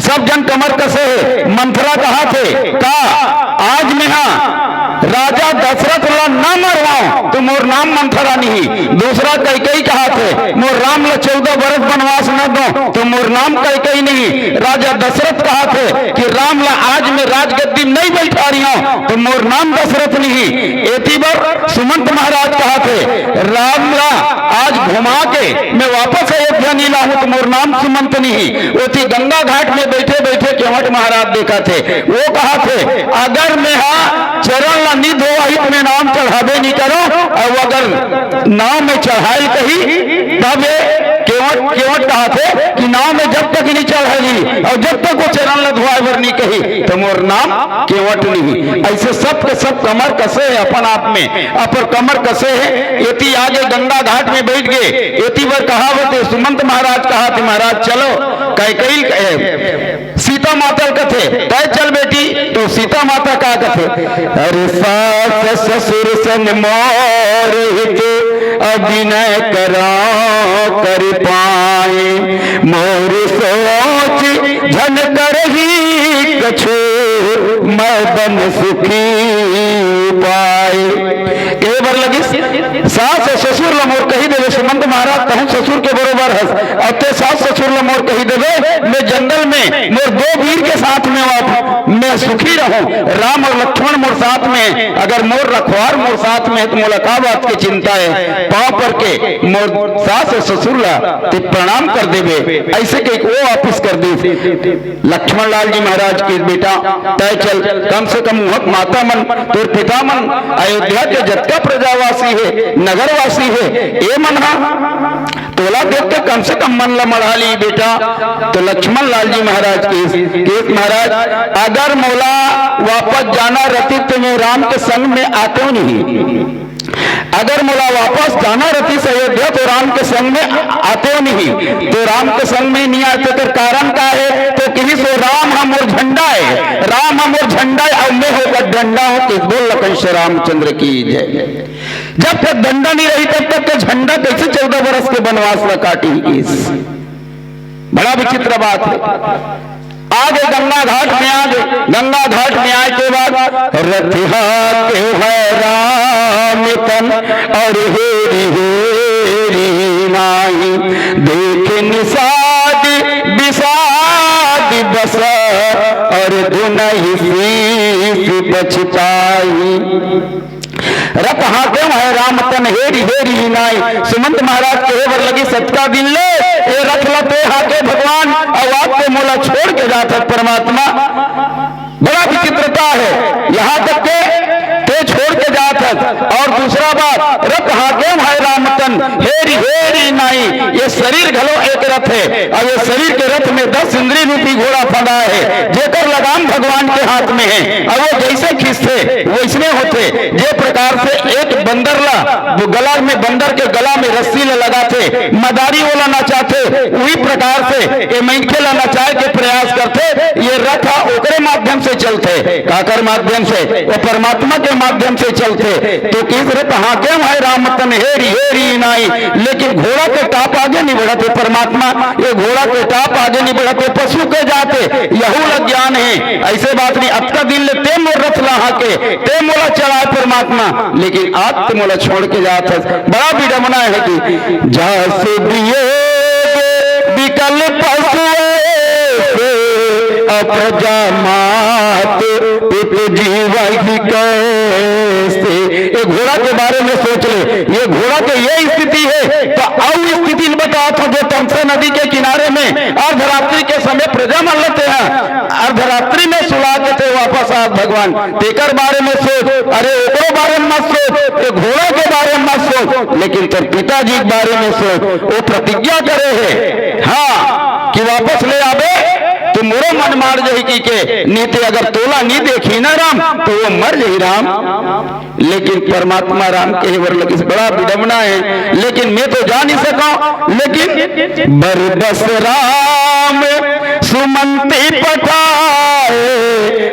सब झन कमर कसे हे। मंथरा कहत हे का आज मैं हा राजा दशरथ ला न मरवाओ तो मोर नाम मंथरा नहीं। दूसरा कैकेयी कहाथे, मोर राम ला चौदह बरस बनवास न दो तो मोर नाम कैकेयी नहीं। राजा दशरथ कहाथे कि राम ला आज मैं राजगद्दी नहीं बैठा रही हूँ तो मोर नाम दशरथ नहीं। एती बर सुमंत महाराज कहाथे, राम ला आज घुमा के मैं वापस अयोध्या नहीं लाहूं तो मोर नाम सुमंत नहीं। ओती गंगा घाट में बैठे बैठे केवट महाराज देखथे, वो कहाथे, अगर मैं हा चरण ला नहीं धोवाही तो मैं नाम चढ़ाबे नहीं करो, और अगर नाव में चढ़ायल कही तब ये केवट, केवट कहाथे कि नाव में जब तक नहीं चढ़ाही और जब तक वो चरण ला धोवाय बर नहीं कही तो मोर नाम केवट नहीं। ऐसे सब के सब कमर कसे है अपन आप में, अपर कमर कसे है। एती आगे गंगा घाट में बैठ गए, एती बर कहावत है, सुमंत महाराज कहाथे, महाराज चलो, कैकेयी ए, सीता माता कथे, तय चल बेटी। तो सीता माता का कथे, अरे सास ससुर सन मोर हित अभिनय करा कर पाए, मोर सोच झन करही कछु, मैं बन सुखी पाए। ए बर लगिस, सास अउ ससुर ल मोर कही देवे सुमंत महाराज, तहूं ससुर के बरोबर हस। अब ते सास ससुर ल मोर कही देवे, मैं जंगल में मोर दो वीर के साथ में आप, मैं सुखी रहूं। राम और लक्ष्मण मोर साथ में, अगर मोर रखवार मोर साथ में है, तो मोला का बात के चिंता है? पांव पर के मोर सास और ससुर ला ते प्रणाम कर देवे। ऐसे कही वो वापिस कर दे। लक्ष्मण लाल जी महाराज के बेटा, तय चल, कम से कम उहक माता मन, तोर पिता मन, अयोध्या के जतका प्रजावासी हे, नगरवासी हे, ए मन हा तोला देख के कम से कम मन ला मढ़ा ली बेटा। तो लक्ष्मण लाल जी महाराज के, के महाराज, अगर मोला वापस जाना रहती तो मैं राम के संग में आते नहीं। अगर मोला वापस जाना रहतिस अयोध्या तो राम के संग में आते नहीं, तो राम के संग में नहीं आते। तो कारण का है? तो कहिस, राम हा मोर झंडा है, राम हा मोर झंडा है, अउ मैं होकर डंडा हूं। तो बोल लखन श्री रामचंद्र की जय। जब तक डंडा नहीं रही तब तक के झंडा कैसे चौदह बरस के बनवास ला काटी? इस बड़ा विचित्र बात है। आगे गंगा घाट में, आगे गंगा घाट में आए के बाद रथिहा के है राम तन और हेरी हेरी नाही, देख निषाद विषाद बस और धुनहि शीश पछताई। रथ हांकेव है राम तन हेरी हेरी नाही। सुमंत महाराज कहे बर लगिस, अतका दिन ले ये रथ ला ते हांके भगवान, अउ आज ते मोला छोड़ के जात हस परमात्मा। बड़ा विचित्रता है, यहाँ तक के ते छोड़ के जात हस। और दूसरा बात, रथ हांकेव है राम तन हेरी हेरी नाही, ये शरीर घलो एक रथ है। अब ये शरीर के रथ में दस इंद्री रूपी घोड़ा फंदा है, जेकर लगाम भगवान के हाथ में है। अब वो जैसे खींचथे वैसने होथे। जे प्रकार से एक बंदर ला, वो गला में, बंदर के गला में रस्सी ला लगाथे, मदारी ओला नचाथे, उही प्रकार से ये मनखे ला नचाए के प्रयास करथे। ये रथ हा ओकरे माध्यम से चलथे। काकर माध्यम से? वो परमात्मा के माध्यम से चलथे। तो किस रथ हांकेव है राम तन हेरी हेरी नाही, लेकिन घोड़ा के टाप आगे नहीं बढ़त हे परमात्मा। ये घोड़ा के टाप आगे नहीं बढ़त हे, पशु के जात हे, यहू ला ज्ञान है। ऐसे बात नहीं, अतका दिन ले ते मोर रथ ला हांके, ते मोला चलाए परमात्मा, लेकिन आज ते मोला छोड़ के जात हस। बड़ा विडंबना है कि जासु वियोग विकल पशु ऐसे, अप्रजा मात पित जीवहि कैसे। ये घोड़ा के बारे में सोच ले, ये घोड़ा के ये स्थिति है, तो अउ स्थिति ल बतात हों जो तमसा नदी के किनारे में अर्धरात्रि के समय प्रजा मन ल ते हा अर्धरात्रि में सुला के ते वापस आत भगवान, तेकर बारे में सोच, अरे ओकरो बारे में मत सोच, ये घोड़ा के बारे में मत सोच, लेकिन तोर पिताजी के बारे में सोच। वो प्रतिज्ञा करे हे, हाँ, कि वापस ले आबे तो मोरो मन मार जही कहिके, नहीं ते अगर तोला नहीं देखही ना राम तो वो मर जही राम। लेकिन परमात्मा राम कहे बर लगिस, बड़ा विडंबना है, लेकिन मैं तो जा नहीं सका। लेकिन बरबस राम सुमंति पठाए,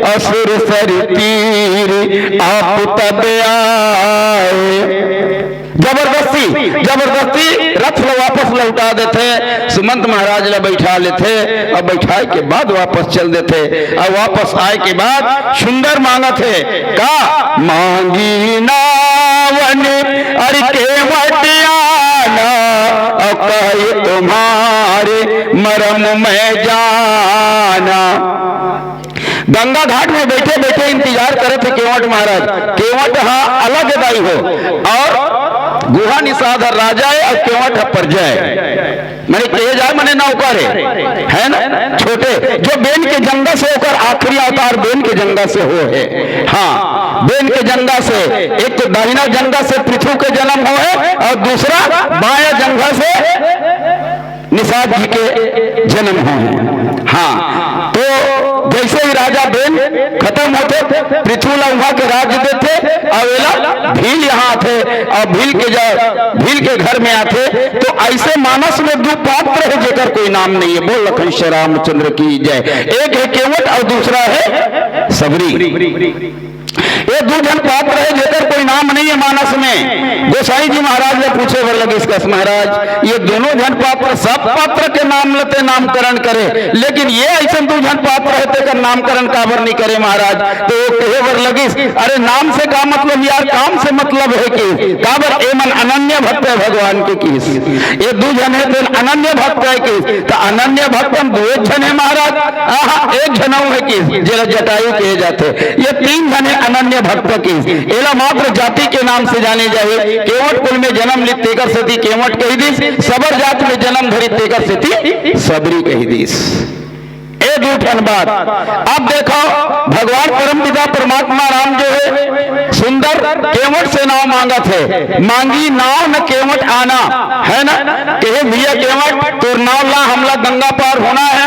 असुर सरि तीरि आप तब आए। जबरदस्ती, जबरदस्ती रथ ल वापस लौटा देथे, सुमंत महाराज ल बैठा लेथे, अउ बैठाए के बाद वापस चल देथे। अउ वापस आए के बाद सुंदर मांगत हे, का? मांगी नावन अरि केवट आना, अउ कहि तुम्हारे मरम मैं जाना। गंगा घाट में बैठे बैठे इंतजार करत हे केवट महाराज। केवट हा अलग दाई हो, अउ गुहा निषाद हा राजा हे, अउ केवट हा प्रजा हे। माने कहे जाए, माने नौकर हे, है ना? छोटे, जो बेन के जंगा से ओकर आखिरी अवतार बेन के जंगा से हो हे। हाँ, बेन के जंगा से, एक तो दाहिना जंगा से पृथु के जन्म हो हे, अउ दूसरा बायां जंगा से निषाद जी के जन्म हो हे। हाँ, तो जैसे ही राजा बेन खत्म होथे, पृथु ला उहाँ के राज्य देथे, अउ एला भील यहाँ आथे, अउ भील के जा-, भील के घर में आथे। तो ऐसे मानस में दू पात्र हे, जेकर कोई नाम नहीं हे। बोल लखन श्री रामचंद्र की जय। एक हे केवट अउ दूसरा हे सबरी। ये दू झन पात्र हे, जेकर कोई नाम नहीं हे मानस में। गोसाई जी महाराज ले पूछे बर लगिस, कस महाराज, ये दोनों झन पात्र, सब पात्र के नाम ल तें नामकरण करे, लेकिन ये अइसन दू झन पात्र हे, तेकर नामकरण काबर नहीं करे महाराज? तो वो कहे बर लगिस, अरे नाम से का मतलब यार, काम से मतलब हे कि काबर, एमन अनन्य भक्त हे भगवान के किस। ये दू झन हे तेन अनन्य भक्त हे किस, त अनन्य भक्त हम दू झन हे महाराज। आहा, एक झन अउ हे किस, जेला जटायु कहे जाथे। ये तीन झन हे अनन्य भक्त किस। एला मात्र जाति के नाम से जाने जाही। केवट कुल में जन्म लिस तेकर सेती केवट कहि दिस, सबर जात में जन्म धरिस तेकर सेती सबरी कहि दिस। ए दू ठन बात। अब देखव, भगवान परमपिता परमात्मा राम जो हे, सुंदर केवट से नाव मांगत हे, मांगी नाव न केवट आना, है ना? कहे, भैया केवट, तोर नाव ला, हमला गंगा पार होना हे,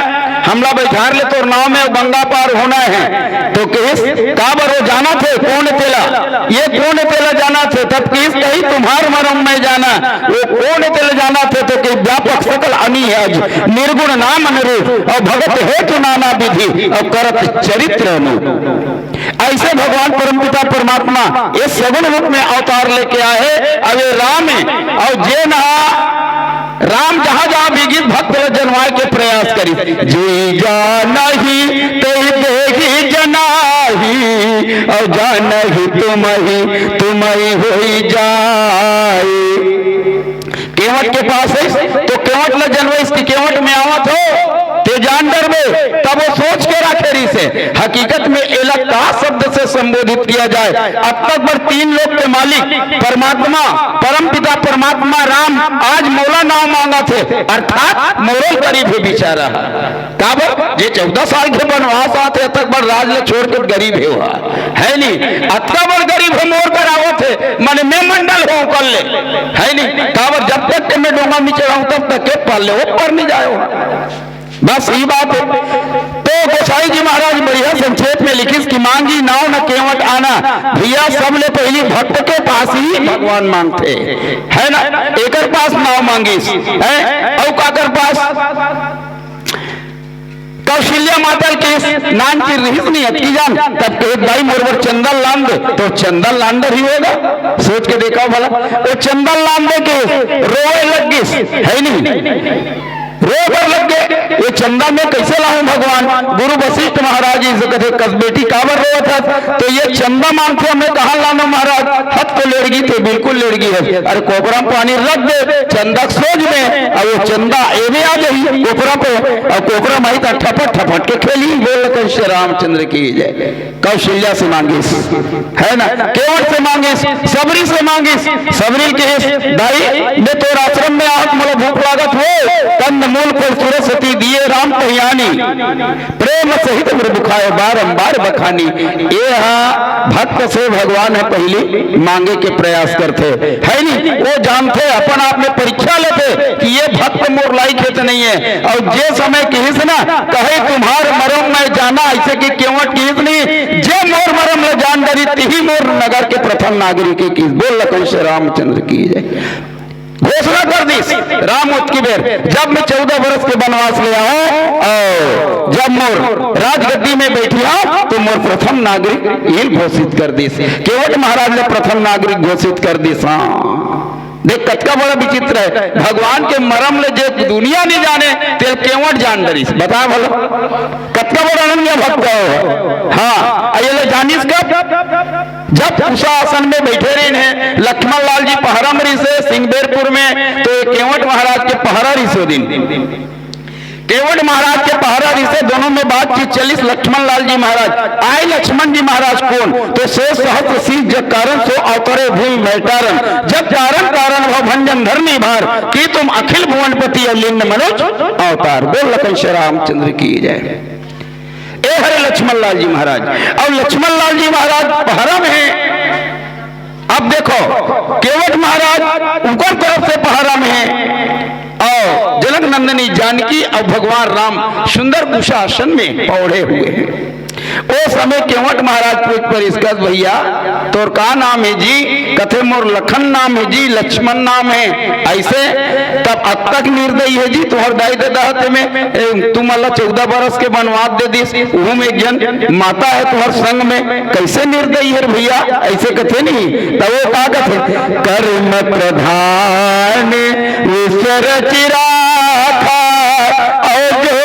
हमला बैठार ले तोर नाव में, गंगा पार होना हे। तो कहिस, काबर वो जानत हे कोन तेला, ये कोन तेला जानत हे? तब कहिस, कहि तुम्हार मरम मैं जाना। वो कोन तेला जानत हे? तो कहि, व्यापक सकल अनिहज, निर्गुण नाम अनुरूप, अउ भगत हेतु नाना विधि, अउ करत चरित्र अनूप। ऐसे भगवान परमपिता परमात्मा ये सगुण रूप में अवतार लेके आए हे। अउ ये राम हे, अउ जेन हा राम जहाँ जहाँ भी गिस, भक्त ल जनवाए के प्रयास करिस। जे जानही तेहि देहि जनाही, अउ जानही तुमहि, तुमहि होइ जाए। केवट के पास हे, तो केवट ल जनवाइस कि केवट में आवत हो, तें जान डरबे, तब वो सोच के राखे रहिस हे। हकीकत में एला का शब्द से संबोधित किया जाए? अब तक बर तीन लोक के मालिक परमात्मा, परमपिता परमात्मा राम आज मोला नाव मांगत हे, अर्थात मोरो गरीब हे बेचारा। काबर? जे चौदह साल के बनवास आथे, अतक बड़ राज ल छोड़ के गरीब हे, ओहा, है नी? अतका बड़ गरीब हे, मोर कर आवत हे, माने मैं मंडल हों कर ले, है नी? काबर? जब तक के मैं डोंगा में चढ़ाऊं, तब तक के पार ले, वो पार नहीं जाए, ओहा। बस ये बात हे। तो गोसाई जी महाराज बढ़िया संक्षेप में लिखिस कि मांगी नाव न केवट आना। भैया, सबले पहिली भक्त के पास ही भगवान मांगथे, है ना? एकर पास नाव मांगिस, है? अउ काकर पास? कौशल्या माता ल कहिस, नानचुन रिहिस नहीं अतकी जान, तब कहे, "दाई, मोर बर चंदा ल लान दे।" तो चंदा ल लान डरही होगा, सोच के देखव भला, वो चंदा ल लान दे के रोवे लग गिस, है नहीं? रोए बर लग गे, "ये चंदा मैं कैसे लाऊं भगवान?" गुरु वशिष्ठ महाराज जी से कथे, "कस बेटी, काबर रोवत हस?" तो ये चंदा मांगथे, "मैं कहाँ लानों महाराज, हद को लेड़गी थे, बिल्कुल लेड़गी हे।" अरे कोपरा में पानी रख दे, चंदा के सोझ में, अउ वो चंदा एमे आ जाही कोपरा पे, अउ कोपरा में आई त ठपट ठपट के खेली। बोल लखन श्री रामचंद्र की जय। कौशल्या से मांगिस, है ना, केवट से मांगिस, सबरी से मांगिस। सबरी ल कहिस, "दाई, मैं तोर आश्रम में आहूं, मोला भूख लागत हे, कंद मूल फल सुरस सती दिए राम कहि आनी। प्रेम सहित मृदु खायो बारंबार बखानी।" ये हा भक्त से भगवान ह पहिली मांगे के प्रयास करथे, है नी? वो जानथे, अपन आप में परीक्षा लेथे कि ये भक्त मोर लायक हे त नहीं हे। अउ जे समय कहिस ना, "कहे तुम्हार मरम मैं जाना", ऐसे कि केवट कहिस नहीं, "जे मोर मरम ल जान डरही, तिही मोर नगर के प्रथम नागरिक हे," कहिस। बोल लखन श्री रामचंद्र की जय। घोषणा कर दिस राम ओतकी बेर, "जब मैं चौदह बरस के बनवास ले आहूं अउ जब मोर राजगद्दी में बैठिहूं, तो मोर प्रथम नागरिक इही ल घोषित कर दिस।" केवट महाराज ल प्रथम नागरिक घोषित कर दिस। हाँ, देख, कतका बड़ा विचित्र हे। भगवान के मरम ल जे दुनिया नइ जाने, तेला केवट जान डरिस। बता भला, कतका बड़ा अनन्य भक्त हे। हाँ, अउ ये ल जानिस कब? जब कुशासन में बइठे रहिन हे, लक्ष्मण लाल जी पहरा म रहिस हे सिंगबेरपुर में, त ये केवट महाराज के पहरा रहिस ओ दिन। केवट महाराज के पहरा रहिस हे, दोनों में बातचीत चलिस। लक्ष्मण लाल जी महाराज, आय लक्ष्मण जी महाराज कोन? त सो सहस्र शीश जग कारण, सो अवतरे भूमि महि तारण। जब तारण तारण भव भंजन धरनी भार, की तुम अखिल भुवनपति अवलीन मनोज अवतार। बोल लखन श्री रामचंद्र की जय। ए हरे लक्ष्मण लाल जी महाराज। अउ लक्ष्मण लाल जी महाराज पहरा में हे। अब देखो, केवट महाराज उकर तरफ से पहरा में हे अउ जनक नंदनी जानकी अउ भगवान राम सुंदर कुशासन में पौढ़े हुए हे। ओ समय केवट महाराज पूछ परिस कस, "भइया, तोर का नाम हे जी?" कथे, "मोर लखन नाम हे जी, लक्ष्मण नाम हे।" अइसे तब अतक निर्दयी हे जी तुंहर दाई ददा ह तेमे, ए, तुमन ला चौदह बरस के बनवास दे दिस, उहू में एक झन माता हे तुंहर संग में, कइसे निर्दयी हे रे भइया, अइसे कथे नहीं। त ओ का कथे, "कर्म प्रधान विश्व रचि राखा, अउ जो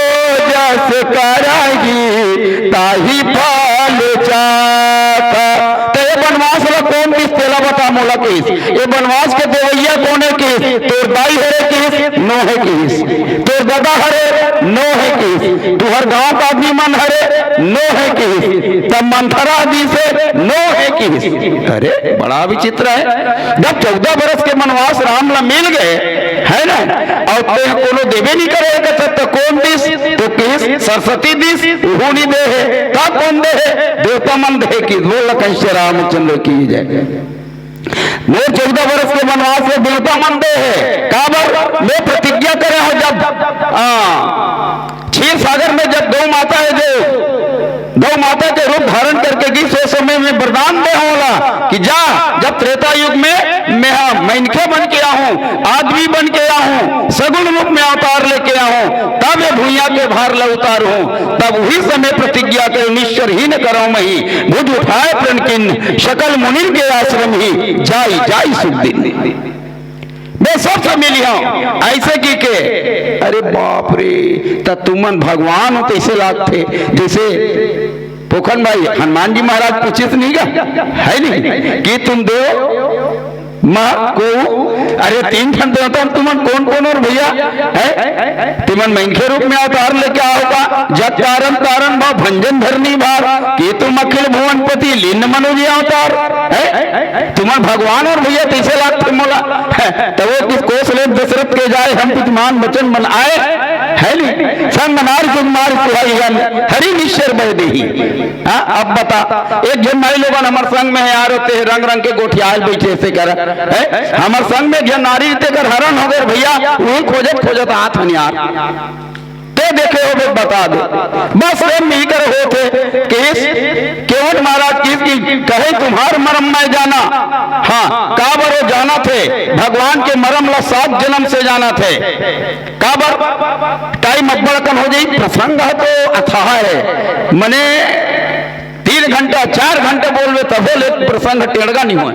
जस करही ताहि फल चाखा।" त ए बनवास ला कोन दिस तेला बता मोला किहिस, ए बनवास के देवइया कोन हे किहिस, तोर दाई हरे किहिस, नो हे किहिस। तोर ददा हरे, नो हे किहिस। तुंहर गांव के आदमी मन हरे, नो हे किहिस। तब मंथरा दिस हे, नो हे किहिस। अरे, बड़ा विचित्र हे। जब चौदह बरस के बनवास राम ला मिल गे, हे ना? अउ तें कोनो देबे नइ करे, कथे त कोन दिस? त किहिस सरस्वती दिस, उहू नइ दे हे। त कोन दे हे? देवता मन दे हे किहिस। बोल लखन श्री रामचंद्र की जय। मोर चौदह बरस के बनवास ल देवता मन दे हे। काबर? मैं प्रतिज्ञा करे हंव, जब, आ, क्षीर सागर में जब गौ माता हे, जो गौ माता के रूप धारण करके गिस, ओ समय में वरदान दे हंव ओला कि जा, जब त्रेता युग में मैं हा मनखे बन के आहूं, आदमी बन के आहूं, सगुण रूप में अवतार लेके आहूं, तब ये भुइयां के भार ला उतारहूं। तब उही समय प्रतिज्ञा करे, निश्चर ही न करव मही, भुज उठाए प्रण कीन, सकल मुनिन के आश्रम ही, जाई जाई सुख दिन। मैं सबसे मिली हंव, अइसे कहिके। अरे बाप रे, त तुमन भगवान हो तइसे लागथे, जइसे पोखन भाई, हनुमान जी महाराज पूछिस नहीं गा, हे नहीं, कि तुम देव माँ को, अरे तीन ठन देवता तुमन कोन कोन हो रे भइया, हे? तुमन मनखे रूप में अवतार लेके आव का, जग कारण तारण भव भंजन धरनी भार, कि तुम अखिल भुवनपति लीन मनोज अवतार, हे? तुमन भगवान हो रे भइया, तइसे लागथे मोला। त ओ किहिस कोसले दशरथ के जाय, हम तुझ मान बचन मन आय, हे नहीं? संग नारि सुकुमारि सुहाई, हरि निश्चर बय देही। हाँ, अब बता, एक झन माईलोगन हमर संग में हे यार, तें रंग रंग के गोठियाय ल बइठे हे तेकर, हे? हमर संग में एक झन नारी, तेकर हरन हो गे भइया, उही खोजत खोजत आत हन यार। तें देखे होबे त बता दे। बस ए मीही कर होथे, किहिस केवट महाराज किहिस कि कहे तुम्हार मरम मैं जाना। हाँ, काबर ओ जानथे, भगवान के मरम ला सात जनम से जानथे। काबर? टाइम अब्बड़ अकन हो जाही, प्रसंग ह तो अथाह हे, मने तीन घंटा, चार घंटा बोलबे तभो ले प्रसंग टेड़गा नइ होय।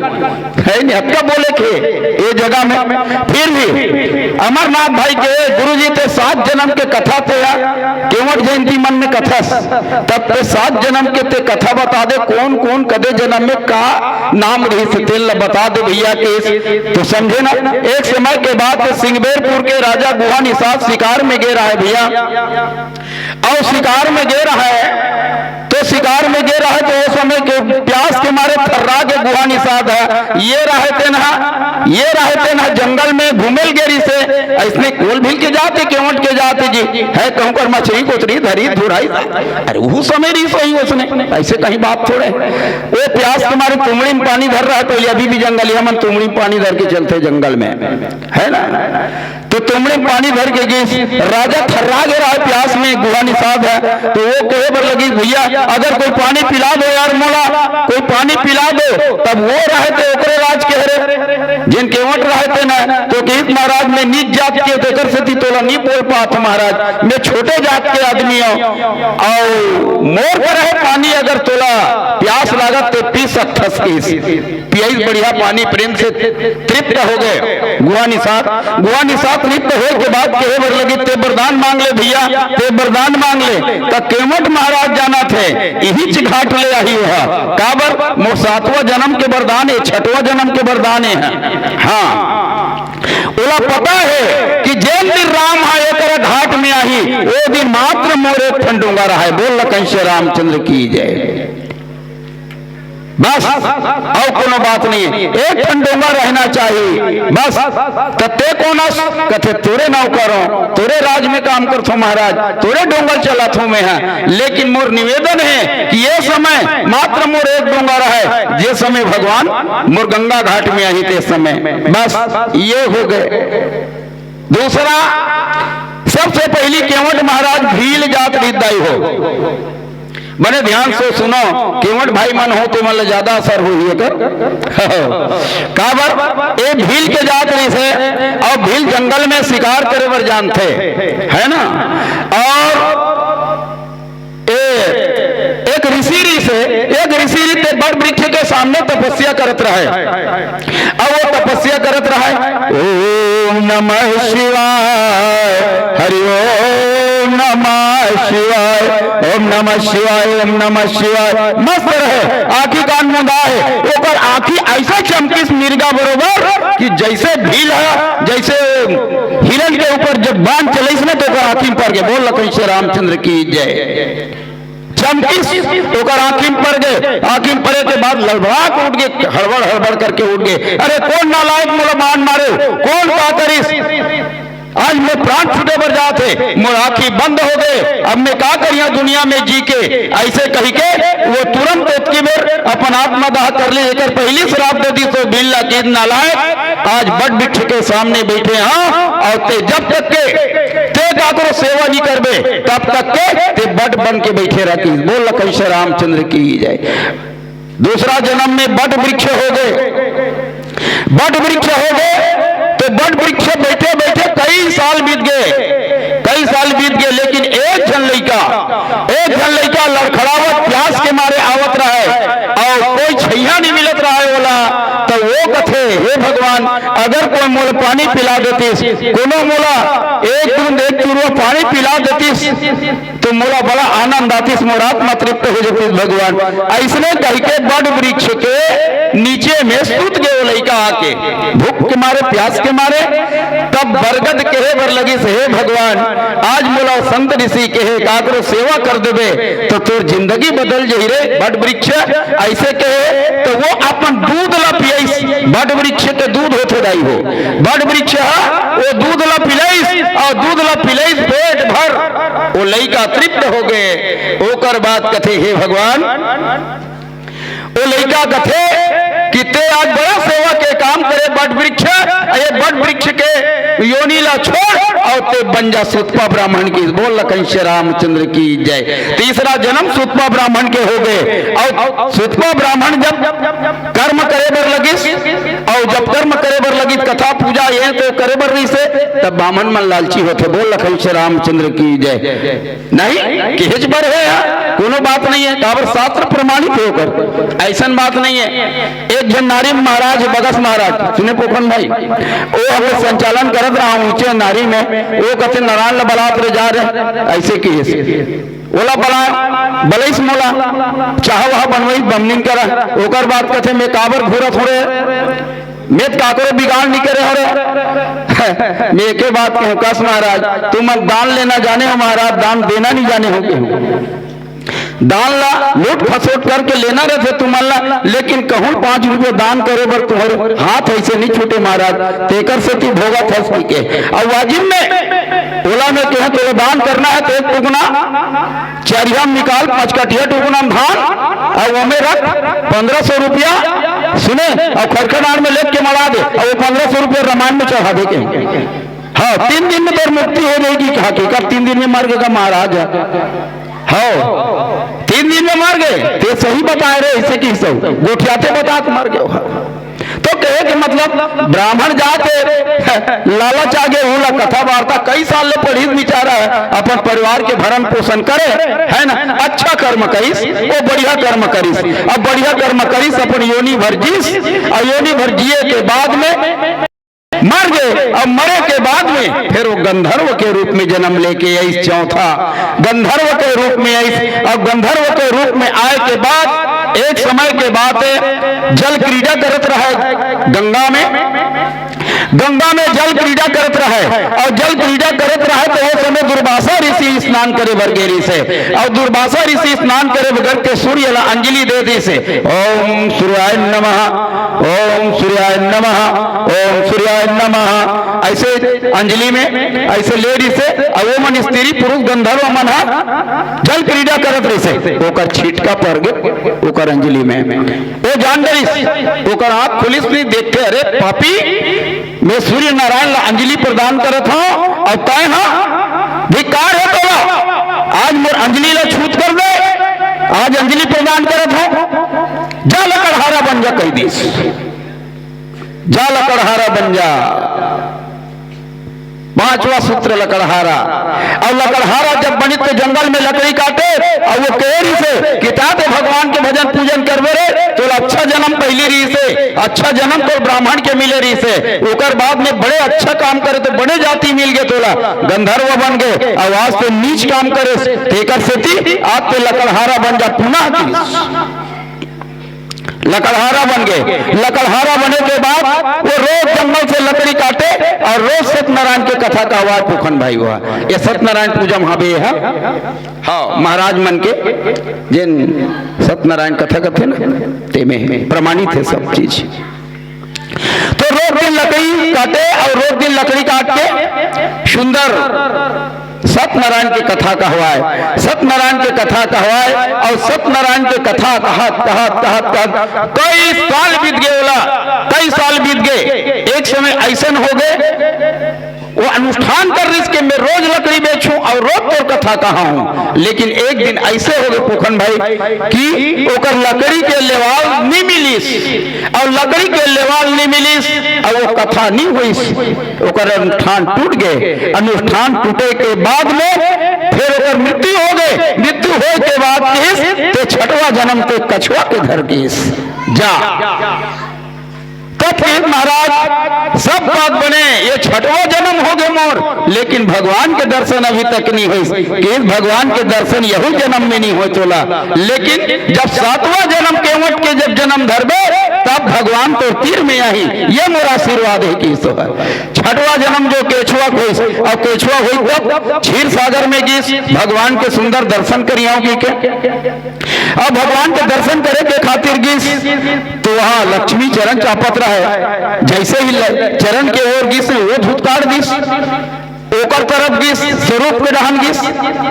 हे नहीं, अतका बोले के ए जगह में। फिर भी अमरनाथ भाई के गुरुजी तें सात जनम के कथा तें केवट जयंती मन में कथस, तब तें सात जनम के तें कथा बता दे, कोन कोन कदे जनम में का नाम रहिस, तेन ला बता दे भइया। किहिस तो समझे ना। एक समय के बात, सिंगबेरपुर के राजा गुहा निषाद शिकार में गे रहय भइया, अउ शिकार में गे रहय, तो शिकार में गे रहय, तो ओ समय के प्यास के मारे थर्रा गे गुहा निषाद ह, ये रहय तेन ह, ये रहय तेन ह जंगल में घूमे ल गे रहिसे, अइसने कोल भिल के जात हे, केवट के जात हे जी, हे कहूं कर मछरी कोचरी धरी धुराई, अरे उहू समय रहिस होही ओसने, अइसे कहीं बात थोड़े। ओ प्यास के मारे तुमड़ी में पानी धर रहय, पहले अभी भी जंगलिया मन तुमड़ी में पानी धर के चलथे जंगल में, हे ना? तो तुमड़ी में पानी धर के गिस, राजा थर्रा गे रहय प्यास में, गुहा निषाद ह, तो ओ कहे बर लगिस, "भइया, अगर कोई पानी पिला दो यार मोला, कोई पानी पिला दो।" तब ओ रहय ते ओकरे राज के हरे, जेन केवट रहय ते ना, तो किहिस, "महाराज, मैं नीच जात के, तेकर सेती तोला नइ बोल पात महाराज, मैं छोटे जात के आदमी हंव, अउ मोर करा हे पानी, अगर तोला प्यास लागत ते पी सकथस कहिस। पियाइस बढ़िया पानी, प्रेम से तृप्त हो गे। गुहा निसात, गुहा निसात तृप्त होय के बाद कहे बर लगिस, ते वरदान मांग ले भैया, ते वरदान मांग ले। त केवट महाराज जानथे, इहीच घाट ले आही ओहा। काबर? मोर सातवां जनम के वरदान ए, छठवां जनम के वरदान ए। हाँ, ओला पता हे कि जेन दिन राम ह एकरा घाट में आही, ओ दिन मात्र मोर एक ठन डोंगा रहय। बोल लखन श्री रामचंद्र की जय। बस, अउ कोनो बात नहीं हे, एक ठन डोंगा रहना चाहिए। बस, त ते कोन अस? कथे, तोरे नौकर हों, तोरे राज में काम करथों महाराज, तोरे डोंगा चलाथों मैं ह। लेकिन मोर निवेदन हे कि ये समय मात्र मोर एक डोंगा रहय, जे समय भगवान मोर गंगा घाट में आही ते समय। बस, ये हो गे। दूसरा, सबसे पहिली केवट महाराज भील जात रिहिस दाई हो। बने ध्यान से सुनो, केवट भाई मन हो, ते मन ला ज्यादा असर होही एकर। काबर? ए भील के जात रिहिस हे, अउ भील जंगल में शिकार करे बर जानथे, है ना? अउ ए, एक ऋषि रिहिस हे, एक ऋषि रिहिस हे, बट वृक्ष के सामने तपस्या करत रहय। अब वो तपस्या करत रहय, "ओम नमः शिवाय, हरि ओम नमः शिवाय, ओम नमः शिवाय, ओम नमः शिवाय।" मस्त रहय, आँखी कान मुंदा हे, ओकर आँखी अइसे चमकिस मिर्गा बरोबर कि जइसे भील ह, जइसे हिरन के ऊपर जब बाण चलइस न, त ओकर आँखी म पर गे। बोल लखन श्री रामचंद्र की जय। चमकिस, ओकर आँखी म पर गे, आँखी म परे के बाद लड़बड़ा के उठ गे, हड़बड़ हड़बड़ करके उठ गे। "अरे कोन नालायक मोला बाण मारे, कोन का करिस? आज मोर प्राण छूटे बर जात हे, मोर आँखी बंद हो गे, अब मैं का करिहां दुनिया में जी के?" अइसे कहिके वो तुरंत ओतकी बेर अपन आत्मदाह कर ले। एकर पहिली श्राप दे दिस तो भील ला कि नालायक, आज बट वृक्ष के सामने बइठे हंव, अउ ते जब तक के ते काकरो सेवा नइ करबे, तब तक के ते बट बन के बइठे रहिस। बोल लखन श्री रामचंद्र की जय। दूसरा जनम में बट वृक्ष हो गे, बट वृक्ष हो गे, त बट वृक्ष बइठे बइठे कई साल बीत गे, कई साल बीत गे, लेकिन एक झन लइका, एक झन लइका लड़खड़ावत प्यास के मारे आवत रहय, अउ कोई छइहां नइ मिलत रहय ओला। त वो कथे, "हे भगवान, अगर कोई मोला पानी पिला देतिस, कोनो मोला एक बूंद, एक चुरुआ पानी पिला देतिस, त मोला बड़ा आनंद आतिस, मोर आत्मा तृप्त हो जतिस भगवान।" अइसने कहिके बट वृक्ष के नीचे में सुत गे वो लइका आके, भूख के मारे, प्यास के मारे। तब बरगद कहे बर लगिस, "हे भगवान, आज मोला संत ऋषि कहे काकरो सेवा कर देबे, त तोर जिंदगी बदल जही रे बट वृक्ष।" अइसे कहे, त वो अपन दूध ला पियाइस, बट वृक्ष के दूध होथे दाई हो, बट वृक्ष ह, वो दूध ला पिलाइस, अउ दूध ला पिलाइस पेट भर। वो लइका तृप्त हो गे। ओकर बाद कथे, "हे भगवान," वो लइका कथे कि "ते आज बड़ा सेवा के काम करे बट वृक्ष, ये बट वृक्ष के योनि ला छोड़ अउ ते बन जा सुतपा ब्राह्मण की।" बोल लखन श्री रामचंद्र की जय। तीसरा जनम सुतपा ब्राह्मण के हो गे। अउ सुतपा ब्राह्मण जब कर्म करे बर लगिस, अउ जब कर्म करे बर लगिस, कथा पूजा ये तो करे बर रहिसे, तब बामन मन लालची होथे। बोल लखन श्री रामचंद्र की जय। नहीं, किहेच बर हे, कोनो बात नहीं हे, काबर शास्त्र प्रमाणित हे ओकर, अइसन बात नहीं हे। एक झन नारी महाराज, बगस महाराज, सुने पोखन भाई, वो हमन संचालन करत रहा ऊंचे नारी में, वो कथे नारायण ल बलात रे जा रे, अइसे किहिस। ओला बला, बलइस मोला, चाह वाह बनवइस बमनिन करा, ओकर बाद कथे मैं काबर घूरत हों रे, मैं त काकरो बिगाड़ नइ करे हों रे। मैं एके बात कहूं, कस महाराज, तुमन दान लेना जाने हो महाराज, दान देना नइ जाने हो कहूं। दान ला लूट खसोट करके लेना रहिथे तुमन ला, लेकिन कहूं पाँच रुपया दान करे बर तुम्हर हाथ अइसे नइ छूटे महाराज, तेकर सेती भोगत हस कहिके। अउ वाजिब में ओला मैं कहूं, तोला दान करना हे त एक टुकना चरिहा म निकाल, पचकठिया टुकना म धान, अउ ओमे रख पन्द्रह सौ रुपया, सुने, अउ खरखा डांड़ में लेग के मड़ा दे, अउ वो पन्द्रह सौ रुपया रामायण में चढ़ा दे के। हाँ, तीन दिन में तोर मुक्ति हो जाही कहा के, कब तीन दिन में मर गे का महाराज? हाँ, तीन दिन में मर गे, ते सही बताए रे, अइसे किहिस, गोठियाथे बतात मर गे। तो एक मतलब ब्राह्मण जात हे, लालच आगे, उला कथा वार्ता कई साल ले पढ़िस बिचारा हे, अपन परिवार के भरण पोषण करे, हे ना, अच्छा कर्म करिस, वो बढ़िया कर्म करिस। अब बढ़िया कर्म करिस, अपन योनि भर जीस, अउ योनि भर जिए के बाद में मर गे, अउ मरे के बाद में फेर वो गंधर्व के रूप में जन्म लेके आइस, चौथा गंधर्व के रूप में आइस। अउ गंधर्व के रूप में आए के बाद एक समय के बात हे, जल क्रीड़ा करत रहे गंगा में, गंगा में जल क्रीड़ा करत रहे, अउ जल क्रीड़ा करत रहे त वो समय दुर्वासा ऋषि स्नान करे बर गे रहिस हे, अउ दुर्वासा ऋषि स्नान करे बर के सूर्य ला अंजलि दे दिस हे, ओम सूर्याय नमः, ओम सूर्याय नमः, ओम सूर्याय नमः, अइसे अंजलि में अइसे ले रहिस हे, अउ वो मन स्त्री पुरुष गंधर्व मन ह जल क्रीड़ा करत रहिस हे, ओकर छिटका पर गे ओकर अंजलि में, वो जान डरिस, ओकर आँख खुलिस नहीं, देख के, अरे पापी, मैं सूर्य नारायण ला अंजलि प्रदान करत हंव, अउ तैं ह धिक्कार हे तोला, आज मोर अंजलि ला छूत कर दे, आज अंजलि प्रदान करत हंव, जा लकड़हारा बन जा, कहि दिस, जा लकड़हारा बन जा। पांचवा सूत्र लकड़हारा। अउ लकड़हारा जब बनिस त जंगल में लकड़ी काटे, अउ वो कहे रहिस हे कि ता ते भगवान के भजन पूजन करबे रे, तोला अच्छा जन्म पहिली रहिस हे, अच्छा जन्म तोर ब्राह्मण के मिले रहिस हे, ओकर बाद में बड़े अच्छा काम करे त बड़े जाति मिल गे तोला, गंधर्व बन गे, अउ आज ते नीच काम करेस, तेकर सेती आज ते लकड़हारा बन जा, पुनः कहिस। लकड़हारा बन गे। लकड़हारा बने के बाद वो रोज जंगल से लकड़ी काटे अउ रोज सत्यनारायण के कथा कहवाय पुखन भाई हुआ। ये सत्यनारायण पूजा म हवे हे। हाँ, महाराज मन के जेन सत्यनारायण कथा कथे ना, तेमे प्रमाणित हे सब चीज। तो रोज दिन लकड़ी काटे अउ रोज दिन लकड़ी काट के सुंदर सत्यनारायण के कथा कहवाय, सत्यनारायण के कथा कहवाय अउ सत्यनारायण के कथा कहत, कहत, कहत, कहत कई साल बीत गे ओला, कई साल बीत गे। एक समय अइसन हो गे, वो अनुष्ठान कर रहिस के मैं रोज लकड़ी बेचहूं अउ रोज तोर कथा कहाहूं, लेकिन एक दिन अइसे हो गे पुखन भाई कि ओकर लकड़ी के लेवाल नी मिलिस, अउ लकड़ी के लेवाल नी मिलिस, अउ वो कथा नी होइस। ओकर अनुष्ठान टूट गे। अनुष्ठान टूटे के बाद में फेर ओकर मृत्यु हो गे। मृत्यु होए के बाद कहिस, ते छठवा जन्म ते कछुआ के घर गिस। जा। तब कहिस, महाराज, सब बात बने, ये छठवा जन्म हो गे मोर, लेकिन भगवान के दर्शन अभी तक नी होइस। कहिस, भगवान के दर्शन यहू जन्म में नी होय तोला, लेकिन जब सातवां जन्म केवट के जब जन्म धरबे, तब भगवान तोर तीर में आही, ये मोर आशीर्वाद हे, कहिस। छठवां जन्म जो केछुआ होइस, अउ केछुआ होइस तब क्षीर सागर में गिस, भगवान के सुंदर दर्शन करिहांव कहिके। अब भगवान के दर्शन करे के खातिर गिस, तो वहां लक्ष्मी चरण चापत रहे, जइसे ही ल-, चरण के ओर गिस, वो धुतकार दिस। ओकर तरफ गिस, स्वरूप के डहन गिस,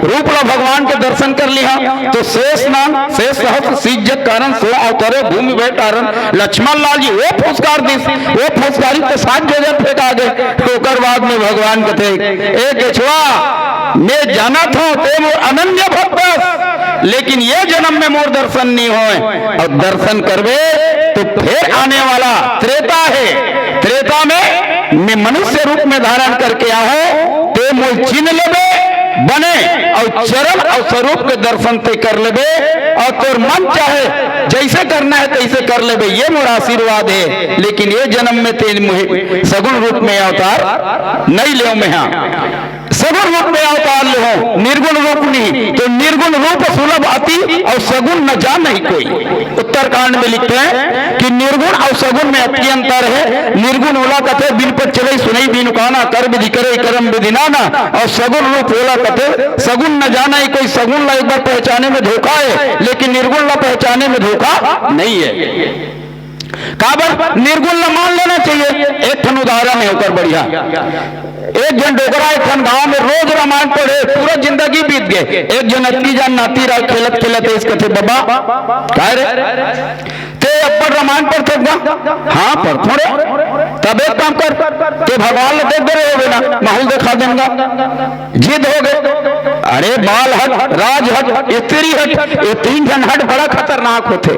रूप ला भगवान के दर्शन कर लिहा, तो शेष नाम, शेष सहस्र शीश जग कारण, सो अवतरे भूमि भय तारण, लक्ष्मण लाल जी वो फुसकार दिस, वो फुसकारी तो सात जोजन फेंका गे। ओकर बाद में भगवान कथे, ए केछुआ, मैं जानत हंव, ते मोर अनन्य भक्त हस, लेकिन ये जन्म में मोर दर्शन नी होय, अउ दर्शन करबे तो फेर आने वाला त्रेता हे, त्रेता में मैं मनुष्य रूप में धारण करके आहूं, ते मोल चिन्ह लेबे बने, अउ चरण अउ स्वरूप के दर्शन ते कर लेबे, अउ तोर मन चाहे जइसे करना हे तइसे कर लेबे, ये मोर आशीर्वाद हे। लेकिन ये जन्म में ते मोहे सगुण रूप में अवतार नइ लेव मेहा। सगुण रूप में अवतार लेहूं, निर्गुण रूप नहीं, तो निर्गुण रूप सुलभ अति अउ सगुण न जानहि कोई। उत्तरकांड में लिखथे कि निर्गुण अउ सगुण में अति अंतर हे। निर्गुण ओला कथे बिन पद चलइ सुनइ बिनु काना, कर विधि करइ करम विधि नाना, अउ सगुण रूप ओला कथे सगुण न जानइ कोई। सगुण ला एक बार पहचाने में धोखा हे, लेकिन निर्गुण ला पहचाने में धोखा नइ हे। काबर? निर्गुण ला मान लेना चाहिए। एक ठन उदाहरण हे ओकर बढ़िया। एक झन डोकरा एक ठन गांव में रोज रामायण पढ़े, पूरा जिंदगी बीत गे। एक झन अतकी जान नाती रहा, खेलत खेलत अइस कथे, "बबा, काय रे, ते अब्बड़ रामायण पढ़थस गा?" "हां, पढ़थंव रे।" तब एक काम कर, ते भगवान ला देख दे रहे होबे ना, महूं देखा देंगा। जिद हो गए, अरे बाल हट, राज हट, स्त्री हट, ये तीन झन हट बड़ा खतरनाक होथे।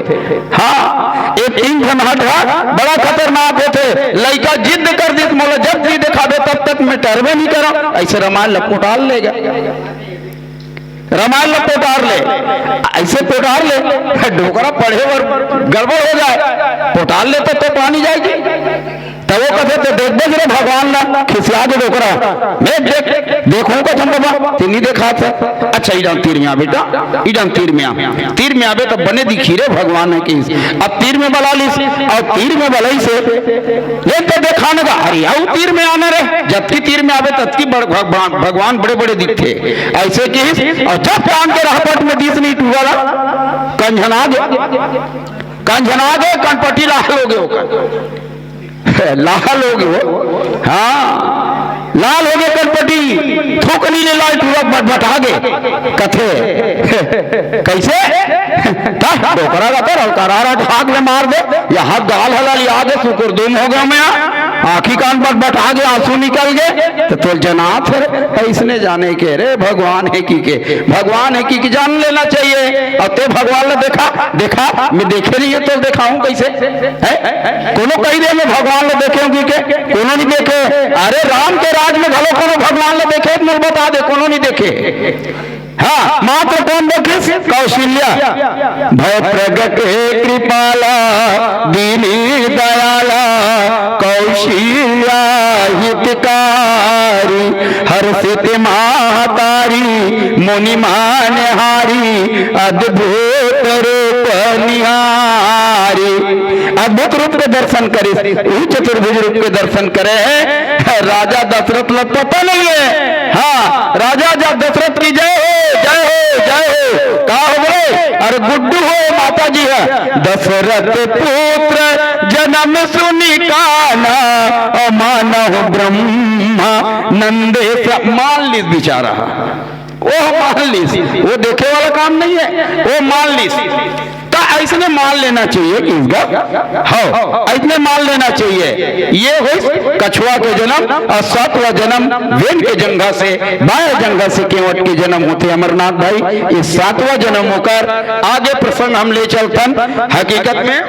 हाँ, ये तीन झन हट हा बड़ा खतरनाक होथे। लइका जिद कर दिस, मोला जब जी देखाबे तब तक मैं टरबे नहीं करा, ऐसे रामायण ला पोटार लेगा। रामायण ला पोटार ले, ऐसे पोटार ले, डोकरा पढ़े बर गड़बड़ हो जाए, पोटार ले तो, तो पानी जाएगी। तब वो कथे, "ते देखबे रे भगवान ला, खिसिया के डोकरा।" मैं देख, देखूं का तुम बाबा, ते नहीं देखा था। अच्छा, ई डान तीर में आ बेटा, ई डान तीर में आ। तीर में आबे तब बने दिखी रे भगवान हे कि। अब तीर में बला लिस, और तीर में बलई से, "ले ते देखा न गा, अरे आऊ तीर में आना रे।" जतकी तीर में आबे ततकी बड़-, भगवान, भगवान बड़े बड़े दिखथे। ऐसे किस, और जब कान के रहपट में दिस नहीं टूरा ला, कंझना गे, कंझना गे, कनपटी लाल हो गए ओकर। लाल हो गए हो। हाँ, लाल हो गए कनपटी, थूकनी ले लाल टूरा बटबटा गे। कथे, "कैसे?" ता डोकरा का तो रलकारा रट हाथ में मार दे, या हाथ गाल हला लिया दे, सुकुर दुम हो गया मैं, आँखी कान बटबटा गे, आंसू निकल गए, तो तोल जना फिर ऐसने जाने के रे भगवान हे कि के, भगवान हे कि के जान लेना चाहिए। और ते भगवान ला देखा, देखा, मैं देखे नहीं है तो देखाऊं कैसे? है? कोनो कही दे मैं भगवान ला देखे हूं कि के? कोनो नहीं देखे। अरे राम के राज में घलो कोनो भगवान ला देखे, तो मोला बता दे, कोनो नहीं देखे। हाँ, मात्र कौन देखिस? कौशल्या। भय प्रगट कृपाला, दीनी दयाला, कौशल्या हितकारी, हर्षित महतारी, मुनि मानहारी, अद्भुत रूप निहारी। अद्भुत रूप के दर्शन करे, उही चतुर्भुज रूप के दर्शन करे हे। राजा दशरथ ला पता नहीं है। हाँ, राजा जा दशरथ की जय हो, जय हो, जय हो। का हो बोले? अरे गुड्डू हो माता जी है। दशरथ पुत्र जन्म सुनि काना, अमानहु ब्रह्मा नंदे स-, मान लिस बेचारा। ओह मान लिस, वो देखे वाला काम नहीं है, वो मान लिस। तो ऐसने मान लेना चाहिए कि इसका, हाँ, ऐसने मान लेना चाहिए। ये होइस कछुआ के जन्म, और सातवां जन्म वेन के जंघा से, बाया जंघा से केवट के जन्म होथे। अमरनाथ भाई, ये सातवां जन्म होकर आगे प्रसंग हम ले चलथन। हकीकत में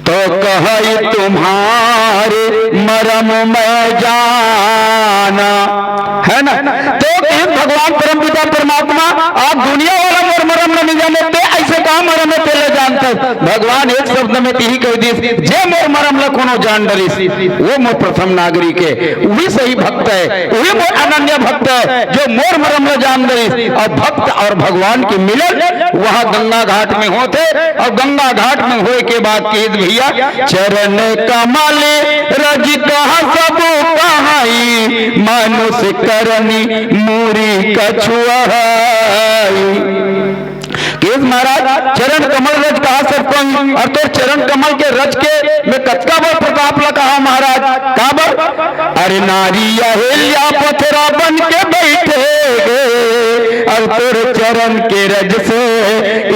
तो कहई तुम्हारे मरम मैं जाना, है ना? तो हे भगवान परम पिता परमात्मा, आप दुनिया वाला मोर मरम ला नहीं जाने, ते ऐसे का मरम हे ते ला जानत? भगवान एक शब्द में तिही कह दिस, जे मोर मरम ला कोनो जान डरिस, वो मोर प्रथम नागरिक हे, वही सही भक्त हे, वही मोर अनन्य भक्त हे, जो मोर मरम ला जान डरिस। और भक्त और भगवान के मिलन वहाँ गंगा घाट में होथे, और गंगा घाट में होए के बाद कहिस भैया, चरण कमल रज कहा सब कहाई, मानुष करनी मूरी कछुआई। कहिस महाराज, चरण कमल रज कहा सब कहाई, और तोर चरण कमल के रज के मैं कतका बड़ प्रताप ला कहा महाराज, काबर? अरे नारी अहिल्या पथरा बन के बैठे गे, और तोर चरण के रज से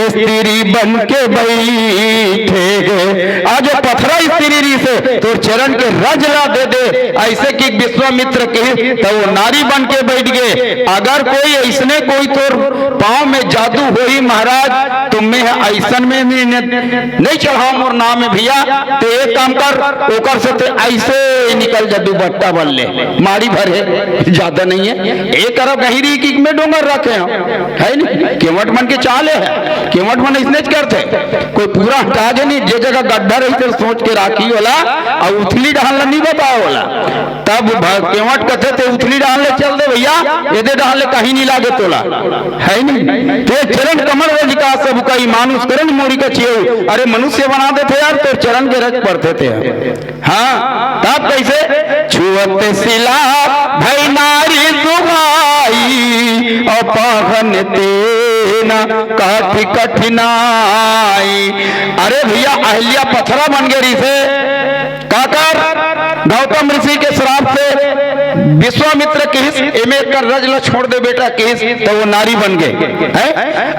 स्त्री बन के बैठे गे। आज वो पथरा स्त्री रहिसे, तोर चरण के रज ला दे दे, ऐसे कि विश्वामित्र कहिस, तो वो नारी बन के बैठ गे। अगर कोई ऐसने कोई तोर पाँव में जादू होही महाराज, तो मैं ऐसन में नहीं, नहीं चढ़ाऊं मोर नाम में भैया। तो एक काम कर, ओकर से ते ऐसे निकल जा, दुपट्टा बन ले, मारी भर हे, ज्यादा नहीं है। एक तरफ कहीं रही कि मैं डोंगर रखे हंव, है नहीं? केवट मन के चाल हे, केवट मन इसने करथे, कोई पूरा हटा के नहीं, जे जगह गड्ढा रही तो सोच के राखी होला, और उथली डहन ला नहीं बताओ होला। तब भ-, केवट कथे, "ते उथली डाल ले चल दे भैया, एदे डाल ले कहीं नहीं लागे तोला, है नहीं?" ते चरण कमल रज का सब कही, मानुष करन मूरी कछुआई। अरे मनुष्य बना देथे यार, तोर चरण के रज पड़थे ते। हाँ, तब कैसे? छुअत सिला भई नारी सुहाई, अपहन तेना काठ कठिनाई। अरे भैया, अहिल्या पथरा बन गे रहिसे, काकर गौतम ऋषि के श्राप से विश्वामित्र किहिस, "एमे कर रज ल छोड़ दे बेटा," किहिस, त वो नारी बन गे। हैं?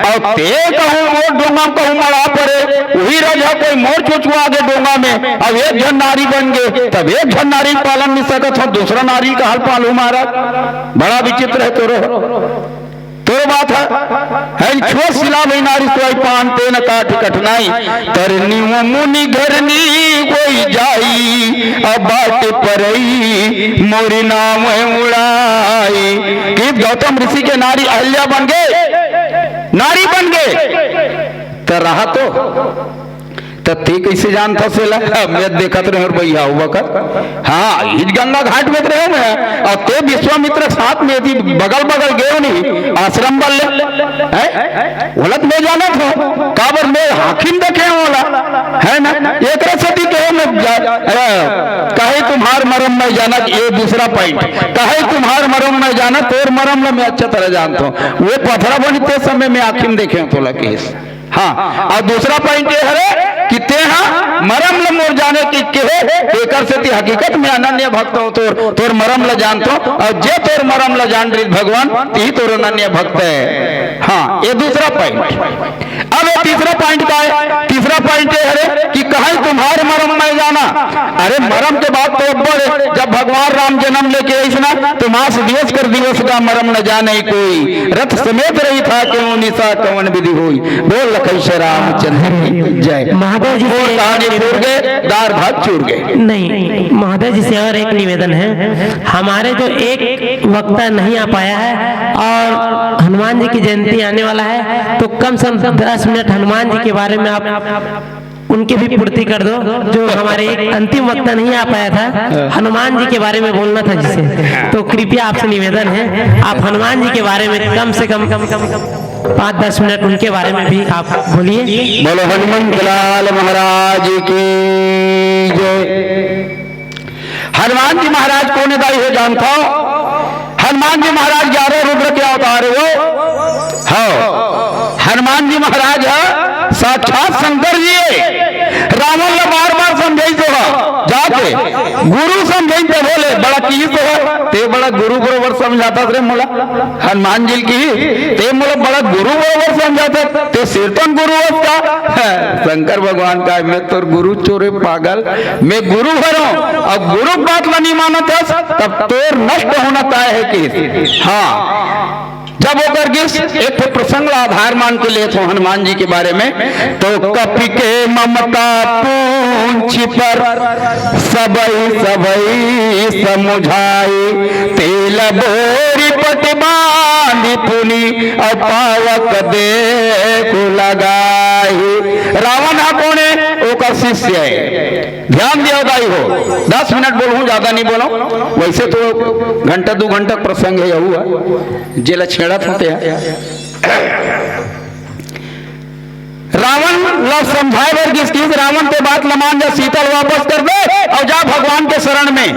अउ ते कहूं मोर डोंगा म कहूं मड़ा परे, उही रज ह कोई मोर चोचवा आगे डोंगा में, अब एक झन नारी बन गे, तब एक झन नारी पालन नइ सकत हो, दूसरा नारी ल कहां पालहूं महाराज। बड़ा विचित्र हे तोरो। तोर बात हे, है छो सिला भई नारी सोई पान तेन काट कठिनाई। तरनी वो मुनि घरनी होई जाई, अब बाट परई मोरी नाम उड़ाई। कि गौतम ऋषि के नारी अहल्या बन गे, नारी बन गे, त रहा तो त ते कइसे जानथस एला? मैं देखत रहेंव भैया, वो बखत, हाँ, इही गंगा घाट में रहेंव मैं, अउ ते विश्वामित्र के साथ में एती बगल बगल गेव नहीं, आश्रम बल ले, हैं? ओला त मैं जानत हों, काबर मैं आँखी म देखे हों ओला, है ना? एकरे सेती कहे मैं जा-, अरे, कहे तुम्हार मरम मैं जानत, ये दूसरा point, कहे तुम्हार मरम मैं जानत, तोर मरम ला मैं अच्छा तरह जानत हों, वो पथरा बनी ते समय मैं आँखी म देखे हों तोला किहिस। हाँ, अउ दूसरा point ये हरे कि तेहा मरम ल मोर जाने के, के हे, तेकर सेती हकीकत में अनन्य भक्त हों तोर, तोर मरम ल जानथों, अउ जे तोर मरम ल जान रहिस भगवान, तिही तोर अनन्य भक्त हे। हाँ, ये दूसरा point। अब ये तीसरा point का हे? तीसरा point ये हरे कि कहे तुम्हार मरम मैं जाना। अरे, मरम के बात तो अब्बड़ हे, जब भगवान राम जनम लेके आइस ना, तो मास दिवस कर दिवस का मरम न जाने कोई, रथ समेत रही था क्यों निसा कवन विधि होई। बोल लखई श्री रामचंद्र की जय। महादेव जी से बोल कहानी पूर गए, दार भात चूर गए। नहीं, महादेव जी से और एक निवेदन है, हमारे जो एक वक्ता नहीं आ पाया है और हनुमान जी की जयंती आने वाला है, तो कम से कम दस मिनट हनुमान जी के बारे में आप उनकी भी पूर्ति कर दो, जो हमारे एक अंतिम वक्ता नहीं आ पाया था, हनुमान जी के बारे में बोलना था जिसे, तो कृपया आपसे निवेदन है, आप हनुमान जी के बारे में कम से कम पाँच दस मिनट उनके बारे में भी आप बोलिए। बोलो हनुमंत लाल महाराज की जय। हनुमान जी महाराज कोन हे दाई हो जानथव? हनुमान जी महाराज ग्यारह रुद्र के अवतार हे वो। हाँ, हनुमान जी महाराज हे साक्षात शंकर जी हे। रावण ला बार बार समझाइस हे, जाके गुरु समझाइस हे, बोले बड़ा किहिस हे, ते बड़ा गुरु बरोबर समझाथस रे मोला। हनुमान जी ल किहिस, ते मोला बड़ा गुरु बरोबर समझाथस, ते सिरतन गुरु हस का? शंकर भगवान कहे, मैं तोर गुरु चोरे पागल, मैं गुरु हरों, अउ गुरु के बात ला नहीं मानत हस, तब तोर नष्ट होना तय हे किहिस। हाँ, जब ओकर गिस एक ठो प्रसंग ला आधार मान के लेत हों हनुमान जी के बारे में, तो कपि के ममता पूंछ पर सबई सबई समुझाई, तेल बोरी पट बांधी पुनि अउ पावक देखु लगाई। रावण हा कोन हे? ओकर शिष्य हे। ध्यान दियो दाई हो, दस मिनट बोलहूँ, ज्यादा नहीं बोलहूँ। वैसे तो घंटा दू घंटा प्रसंग हे, यहू हे, जेला छेड़त हों तेहा। रावण ला समझाए बर गिस, किहिस, "रावण, ते बात ल मान जा, सीता ल वापस कर दे अउ जा भगवान के शरण में,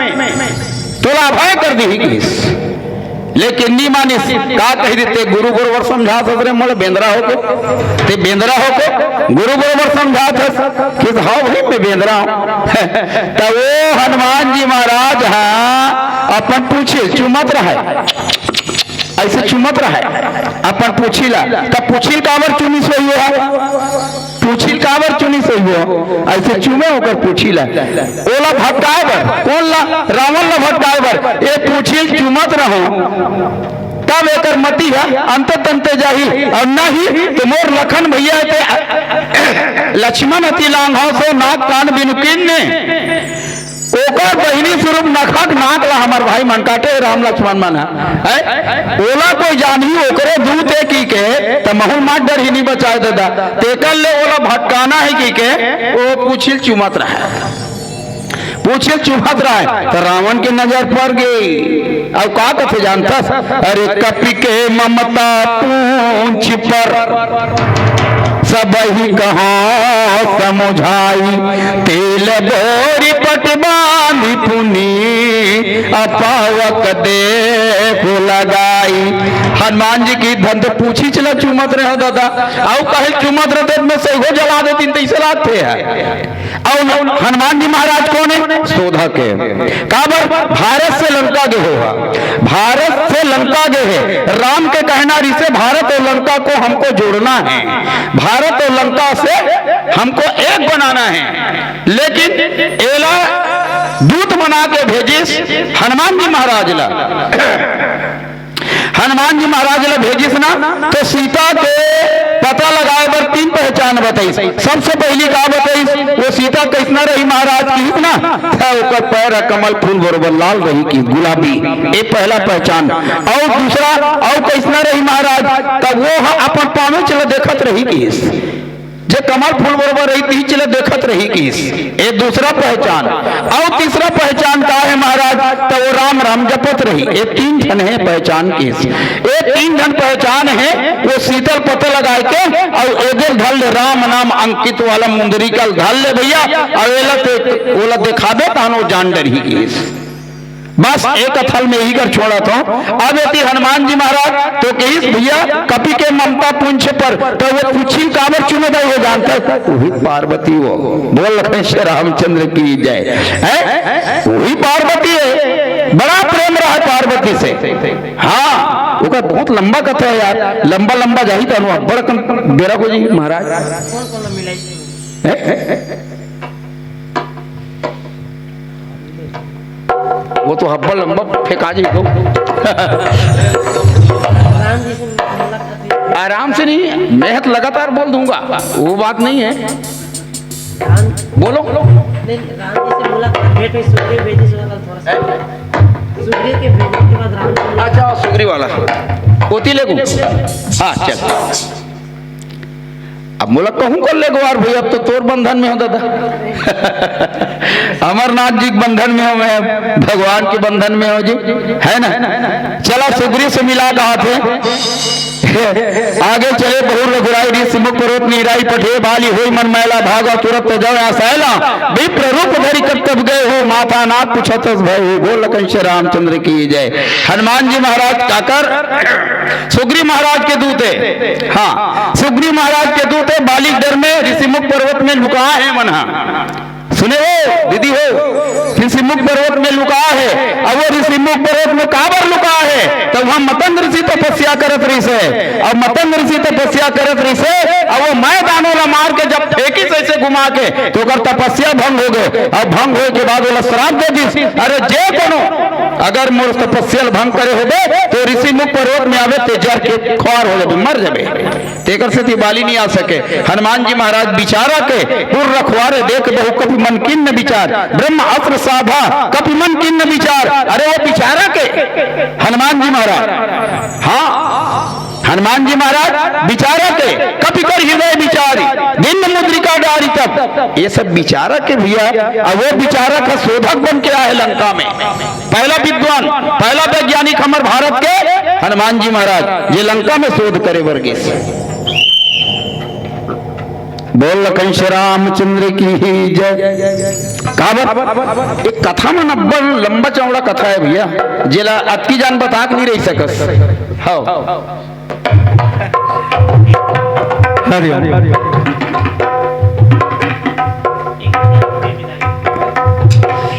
तोला अभय कर दिही," किहिस। लेकिन नी मानिस। का कहि देथे, "गुरु बरोबर समझात हस रे मोला बेंदरा होके, ते बेंदरा होके गुरु बरोबर समझात हस?" किहिस, "हाँ भाई, मैं बेंदरा हूँ।" त वो हनुमान जी महाराज हा अपन पूछी ल चूमत रहय, अइसे चूमत रहय अपन पूछी ला, त पूछी ल काबर चूमिस होही हा? पूछी ल काबर चूमिस होही वो? अइसे चूमे ओकर पूछी ला, ओला भटकाए बर। कोन ला? रावण ला भटकाए बर। ए पूछी ल चूमत रहों, तब एकर मति ह अंते तंते जाही, अउ नहीं त मोर लखन भैया ते लक्ष्मण अति लांघव सो नाक कान बिनु कीन्हे। ओकर बहिनी स्वरूप नखक नाक ला हमर भाई मन काटे, राम लक्ष्मण मन ह। हैं? ओला कोई जानही, ओकरे दूत ए कहिके, त महूँ ल मत डरही, नी बचाय ददा। तेकर ले ओला भटकाना हे कहिके, ओ पूछी ल चूमत रहय। पूछी ल चूमत रहय, त रावण के नजर पर गे। अउ का कथे जानथस? अरे कपि के ममता पूंछ पर सबहि कहाँ समुझाई, तेल बोरी पट बांधी पुनि अपावक देखु लगाई। हनुमान जी किहिस धन तो पूछी ल चूमत रहे ददा, अउ कहे चूमत रहते त मैं सइघो जला देतेंव, तइसे लागथे हे। अउ हनुमान जी महाराज कोन हे? शोधक हे। काबर? भारत से लंका गे हे हा। भारत से लंका गे हे। राम के कहना रिहिसे, भारत अउ लंका को हमको जोड़ना है, भारत अउ लंका से हमको एक बनाना है। लेकिन एला दूत बना के भेजिस हनुमान जी महाराज ला। हनुमान जी महाराज ला भेजिस ना, तो सीता के पता लगाए बर तीन पहचान बताइस। सबसे पहली का बताइस? वो सीता कइसना रही महाराज किहिस ना, त ओकर पैर ह कमल फूल बरोबर लाल रही कि गुलाबी, ये पहला पहचान। अउ दूसरा, अउ कइसना रही महाराज, त वो ह अपन पाँवेच ला देखत रही किहिस। जे कमल फूल बरोबर रही, तिहीच ला देखत रही किहिस। ये दूसरा पहचान। अउ तीसरा पहचान का हे महाराज? त वो राम राम जपत रही। ये तीन झन हे पहचान किहिस। ये तीन झन पहचान हे, वो सीता ल पता लगाए के, अउ एदे ल धर ले, राम नाम अंकित वाला मुंदरी ल धर ले भइया, अउ एला ते, ओला देखाबे तहन वो जान डरही किहिस। बस एक कथा ल मैं इही कर छोड़त हंव। अब एती हनुमान जी महाराज तो किहिस, भइया, कपि के ममता पूंछ पर, त वो पूछी काबर चुनत हे, वो जानत हे, उही पार्वती वो। बोल लखन श्री रामचंद्र की जय। हैं? उही पार्वती हे, बड़ा प्रेम रहा पार्वती से। हाँ, ओकर बहुत लंबा कथा हे यार, लंबा लंबा जाही त अब्बड़ अकन बेरा हो जाही महाराज। हैं? वो तो हब्बा लंबा फेंका जी तो। आराम से नहीं, मैं तो लगातार बोल दूंगा, वो बात नहीं है। राम बोलो। नहीं, राम जी से मुलाकात, भेंट हुई, सुग्रीव भेजी से वाला थोड़ा सा। सुग्रीव के भेजने के बाद राम जी से मुलाकात। अच्छा, सुग्रीव वाला। ओती ले गो। हाँ, चल। अब मोला कहूँ कर ले गोवार भई, अब तो तोर बंधन में हो दादा। अमरनाथ जी के बंधन में हो, मैं भगवान के बंधन में हो जी, है ना? चला सुग्रीव से मिला कहा थे। आगे चले बहुर रघुराई ऋषि मुख पर्वत निराई पठे बाली होई मन मैला भागा तुरत जाओ आसैला विप्र रूप धरि कब तब गए हो माथा नाथ पुछतस भय हो। बोल लखन श्री रामचंद्र की जय। हनुमान जी महाराज काकर सुग्रीव महाराज के दूत हे। हाँ, सुग्रीव महाराज के दूत हे, बाली के डर में ऋषि मुख पर्वत में लुका हे मन हा। सुने हो, दीदी हो, ऋषि मुख पर्वत में लुका हे। अब वो ऋषि मुख पर्वत में काबर लुका हे? तब वहाँ मतंग ऋषि तपस्या करत रहिस हे। अब मतंग ऋषि तपस्या करत रहिस हे, अब वो मैं दानव ला मार के जब फेंकिस ऐसे घुमा के, तो ओकर तपस्या भंग हो गए। अब भंग होए के बाद ओला श्राप दे दिस, अरे जे कोनो अगर मोर तपस्या ल भंग करे होबे, तो ऋषि मुख पर्वत में आबे, ते जर के खुआर हो जाबे, मर जाबे। तेकर सेती बाली नहीं आ सके। हनुमान जी महाराज बिचारा के पुर रखवारे देख बहु कपि मन किन्न विचार, ब्रह्म अस्त्र साधा कपि मन किन्न विचार। अरे वो बिचारा के हनुमान जी महाराज, हाँ, हनुमान जी महाराज बिचारा के कपि कर हृदय विचारी, दीन मुद्रिका डारी तब। ये सब बिचारा के भैया, अब वो बिचारा का शोधक बन के आए लंका में। पहला विद्वान, पहला वैज्ञानिक हमर भारत के हनुमान जी महाराज, जे लंका में शोध करे बर गिस। बोल लखन श्री रामचंद्र की जय। काबर एक कथा मन अब्बड़ लंबा चौड़ा कथा हे भैया, जेला अतकी जान बता के नहीं रह सकस। हव। हरि ओम।